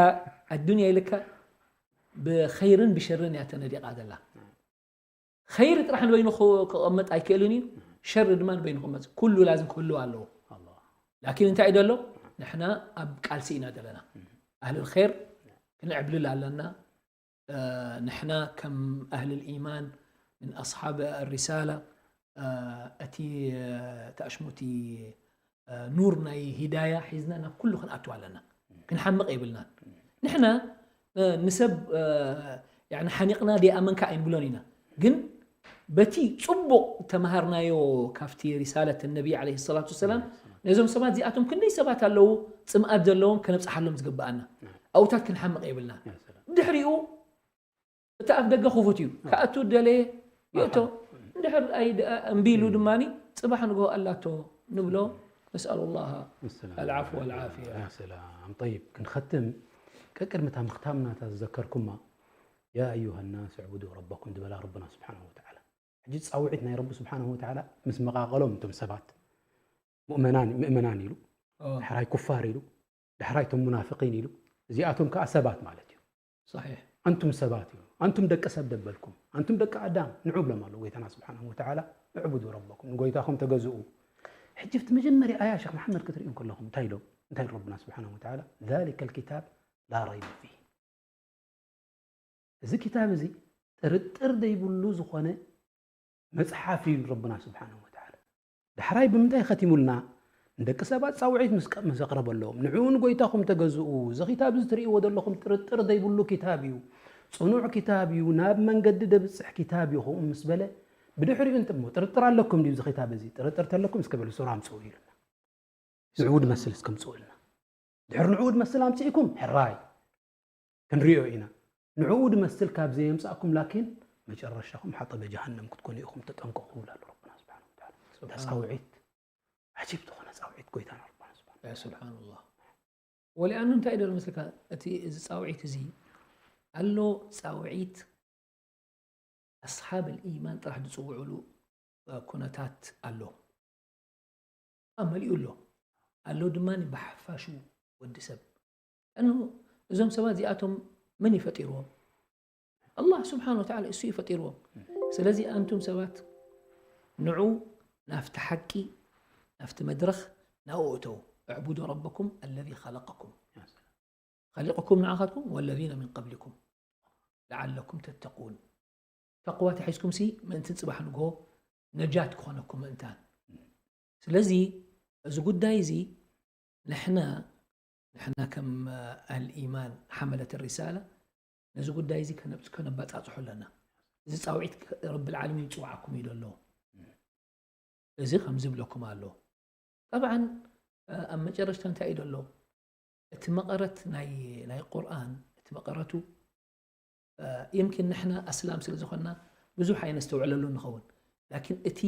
الدنيا لك ብኸይርን ብሸርን እያ ተነዲቓ ዘላ። ኸይር ጥራሕ ንበይኑ ክቐመጥ ኣይክእልን እዩ፣ ሸር ድማ ንበይኑ ክቐመጥ ኩሉ ላዝም ክህልው ኣለዎ። ላኪን እንታይ እዩ ዘሎ? ንሕና ኣብ ቃልሲ ኢና ዘለና። ኣህል ኸይር ክንዕብልል ኣለና። ንሕና ከም ኣህል ኢማን ምን ኣስሓብ ሪሳላ እቲ ተኣሽሙቲ ኑር ናይ ሂዳያ ሒዝና ናብ ኩሉ ክንኣትው ኣለና። ክንሓምቕ የብልናን። ንሕና ንሰብ ሓኒቕና ደይኣመንካ ኣይንብሎን ኢና፣ ግን በቲ ፅቡቕ ተምሃርናዮ ካብቲ ሪሳለት ነቢ ዓለይሂ ሰላቱ ወሰላም ነዞም ሰባት እዚኣቶም ክንደይ ሰባት ኣለዉ ፅምኣት ዘለዎም ከነብፅሓሎም ዝግብኣና ኣብታት ክንሓምቕ የብልና። ድሕሪኡ እቲ ኣፍ ደገ ክፉት እዩ፣ ክኣቱ ደለየ ይእቶ። እንድሕር እምቢ ኢሉ ድማ ፅባሕ ንግሆ ኣላቶ ንብሎ። ነስኣሉ ላሃ ኣልዓፍወ ወልዓፍያ። ሰላም ጠይብ፣ ክንኸትም ቀቅድሚ እታ ምኽታምና እታ ዝዘከርኩማ ያ ኣዩሃ ናስ ዕቡዱ ረበኩም ዝበላ ረብና ስብሓንሁ ወተዓላ። ሕጂ ፃውዒት ናይ ረቢ ስብሓንሁ ወተዓላ ምስ መቓቐሎም እቶም ሰባት ምእመናን ኢሉ፣ ዳሕራይ ኩፋር ኢሉ፣ ዳሕራይ እቶም ሙናፍቂን ኢሉ፣ እዚኣቶም ከዓ ሰባት ማለት እዩ። ኣንቱም ሰባት እዩ፣ ኣንቱም ደቂ ሰብ ደበልኩም፣ ኣንቱም ደቂ ኣዳም ንዑ ብሎም ኣሎ ጎይታና ስብሓንሁ ወተዓላ። እዕቡዱ ረበኩም፣ ንጎይታኹም ተገዝኡ። ሕጂ እቲ መጀመርያ ኣያ ሸክ መሓመድ ክትርእዩ ከለኹም እንታይ ኢሎም? እንታይ ኢሉ ረብና ስብሓንሁ ወተዓላ? ዛሊከ ልኪታብ ላ ረይበ ፊህ። እዚ ኪታብ እዚ ጥርጥር ዘይብሉ ዝኾነ መፅሓፍ እዩ ረብና ስብሓንሁ ወተዓላ። ዳሕራይ ብምንታይ ኸቲሙልና? ንደቂ ሰባት ፃውዒት ምስ ኣቕረበሎም፣ ንዕኡ ንጎይታኹም ተገዝኡ፣ እዚ ኪታብ እዚ ትርእይዎ ዘለኹም ጥርጥር ዘይብሉ ኪታብ እዩ፣ ፅኑዕ ኪታብ እዩ፣ ናብ መንገዲ ደብፅሕ ኪታብ እዩ። ከምኡ ምስ በለ ብድሕሪኡ እንጥሞ ጥርጥር ኣለኩም ድዩ እዚ ኪታብ እዚ? ጥርጥር ተለኩም እስከ በሉ ሱራ ኣምፅኡ ኢሉና። ንዕኡ ድመስል እስከምፅኡልና። ድሕሪ ንዕኡ ድመስል ኣምፅእኩም ሕራይ ክንሪኦ ኢና። ንዕኡ ድመስል ካብ ዘየምፃእኩም ላኪን መጨረሻኹም ሓጠበ ጀሃነም ክትኮኑ ኢኹም ተጠንቀቑ ይብል ኣሎ ረብና ስብሓን ወተዓላ። እታ ፃውዒት ዓጂብ ዝኾነ ፃውዒት ጎይታና ረብና ስብሓን ስብሓንላህ። ወሊኣኑ እንታይ ደሎ መስልካ እቲ እዚ ፃውዒት እዚ ኣሎ ፃውዒት ኣስሓብ ልኢማን ጥራሕ ዝፅውዕሉ ኩነታት ኣሎ። ኣብ መሊኡ ኣሎ ኣሎ ድማ ብሓፋሹ ወዲ ሰብ እኑ እዞም ሰባት እዚኣቶም መን ይፈጢርዎም? ኣላህ ስብሓን ወተዓላ እሱ ይፈጢርዎም። ስለዚ ኣንቱም ሰባት ንዑ ናፍቲ ሓቂ ናፍቲ መድረኽ ናብኡ እተው። እዕቡዱ ረበኩም ኣለዚ ኸለቀኩም ኸሊቅኩም ንዓኻትኩም ወለዚነ ምን ቀብሊኩም ለዓለኩም ተተቁን። ተቅዋ ተሒዝኩም ሲ ምእንቲ ፅባሕ ንግሆ ነጃት ክኾነኩም ምእንታን። ስለዚ እዚ ጉዳይ እዚ ንሕና ንሕና ከም ኣህል ኢማን ሓመለት ሪሳላ ነዚ ጉዳይ እዚ ከነባፃፅሖ ኣለና። እዚ ፃውዒት ረብል ዓለሚን ይፅውዓኩም እዩ ዘሎ። እዚ ከም ዝብለኩም ኣሎ። ጠብዓን ኣብ መጨረሽታ እንታይ እዩ ዘሎ? እቲ መቐረት ናይ ናይ ቁርኣን እቲ መቐረቱ ይምኪን ንሕና ኣስላም ስለ ዝኾንና ብዙሕ ኣይነስተውዕለሉ ንኸውን። ላኪን እቲ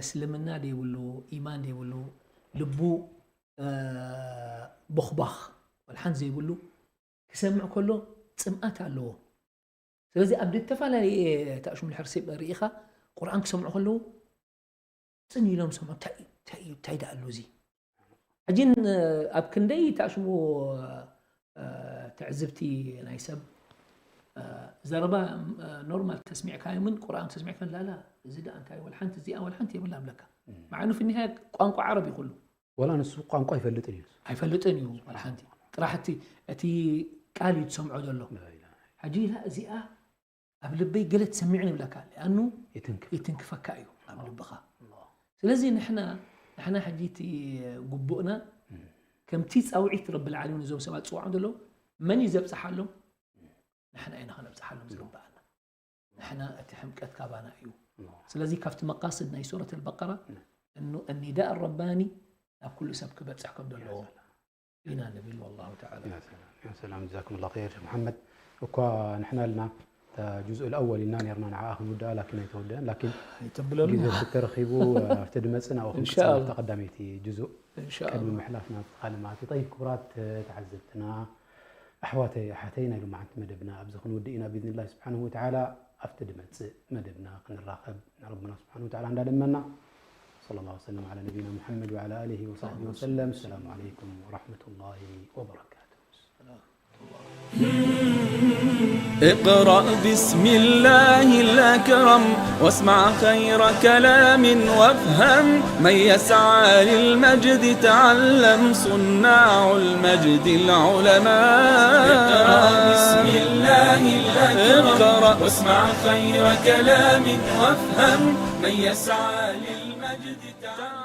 እስልምና ዘይብሉ ኢማን ዘይብሉ ልቡ ቦኽባኽ ወልሓን ዘይብሉ ክሰምዕ ከሎ ፅምኣት ኣለዎ። ስለዚ ኣብ ዝተፈላለየ ተኣሽሙ ድሕር ሪኢኻ ቁርኣን ክሰምዑ ከለዉ ፅን ኢሎም ሰምዑ እንታይ እዩ እንታይ እዩ እንታይ ደኣ ኣሎ እዚ ሕጂ ኣብ ክንደይ ተኣሽሙ ትዕዝብቲ ናይ ሰብ ዘረባ ኖርማል ተስሚዕካዮምን ቁርኣን ተስሚዕካን ላላ እዚ ደኣ እንታይ ወልሓንቲ እዚኣ ወልሓንቲ የብላ ብለካ። መዓኑ ፍኒሃ ቋንቋ ዓረብ እዩ ኩሉ። ወላ ንሱ ቋንቋ ኣይፈልጥን እዩ። ኣይፈልጥን እዩ ወላ ሓንቲ። ጥራሕ እቲ እቲ ቃል እዩ ትሰምዖ ዘሎ። ሕጂ ኢላ እዚኣ ኣብ ልበይ ገለ ትስምዕኒ ይብለካ። ሊኣኑ ይትንክፍ። ይትንክፈካ እዩ ኣብ ልብኻ። ስለዚ ንሕና ንሕና ሕጂ እቲ ግቡእና ከምቲ ፃውዒት ረብል ዓለሚን እዞም ሰባት ዝፅውዖም ዘለዉ መን እዩ ዘብፅሓሎም? ንሕና ኢና ከነብፅሓሎም ዝግብኣና። ንሕና እቲ ሕምቀት ካባና እዩ። ስለዚ ካብቲ መቃስድ ናይ ሱረት ኣልበቀራ እኑ እኒዳእ ረባኒ ናብ ኩሉ ሰብ ክበፅሕ ከም ዘለዎ ኢና ንብል። ወላሁ ተዓላ ያ ሰላም ጀዛኩም ላ ኸይር ሸክ መሓመድ። እኳ ንሕና ልና ጁዝእ ልኣወል ኢልና ነርና ንዓኣ ክንውድኣ ላኪን ኣይተወድአን ላኪን ይተብለሉ ግዜ ተረኺቡ ኣብቲ ድመፅእ ናብኡ ክንቅፅል ኢንሻኣላህ። ኣብታ ቀዳመይቲ ጁዙእ ቅድሚ ኢንሻኣላህ ምሕላፍ ናብ ካልእ ማለት እዩ። ጠይብ ክቡራት ተዓዘብትና ኣሕዋተይ ኣሓተይ ናይ ሎማዓንቲ መደብና ኣብዚ ክንውድእ ኢና ብኢዝኒላህ ስብሓንሁ ወተዓላ። ኣብቲ ድመጽእ መደብና ክንራኸብ ንረብና ስብሓን ወተዓላ እንዳደመና። صلى الله وسلم على نبينا محمد وعلى آله وصحبه وسلم. السلام عليكم ورحمة الله وبركاته. اقرأ بسم الله الأكرم، واسمع خير كلام، وافهم من يسعى للمجد، تعلم صناع المجد العلماء. اقرأ بسم الله الأكرم، اقرأ. واسمع خير كلام، وافهم من يسعى للمجد، تعلم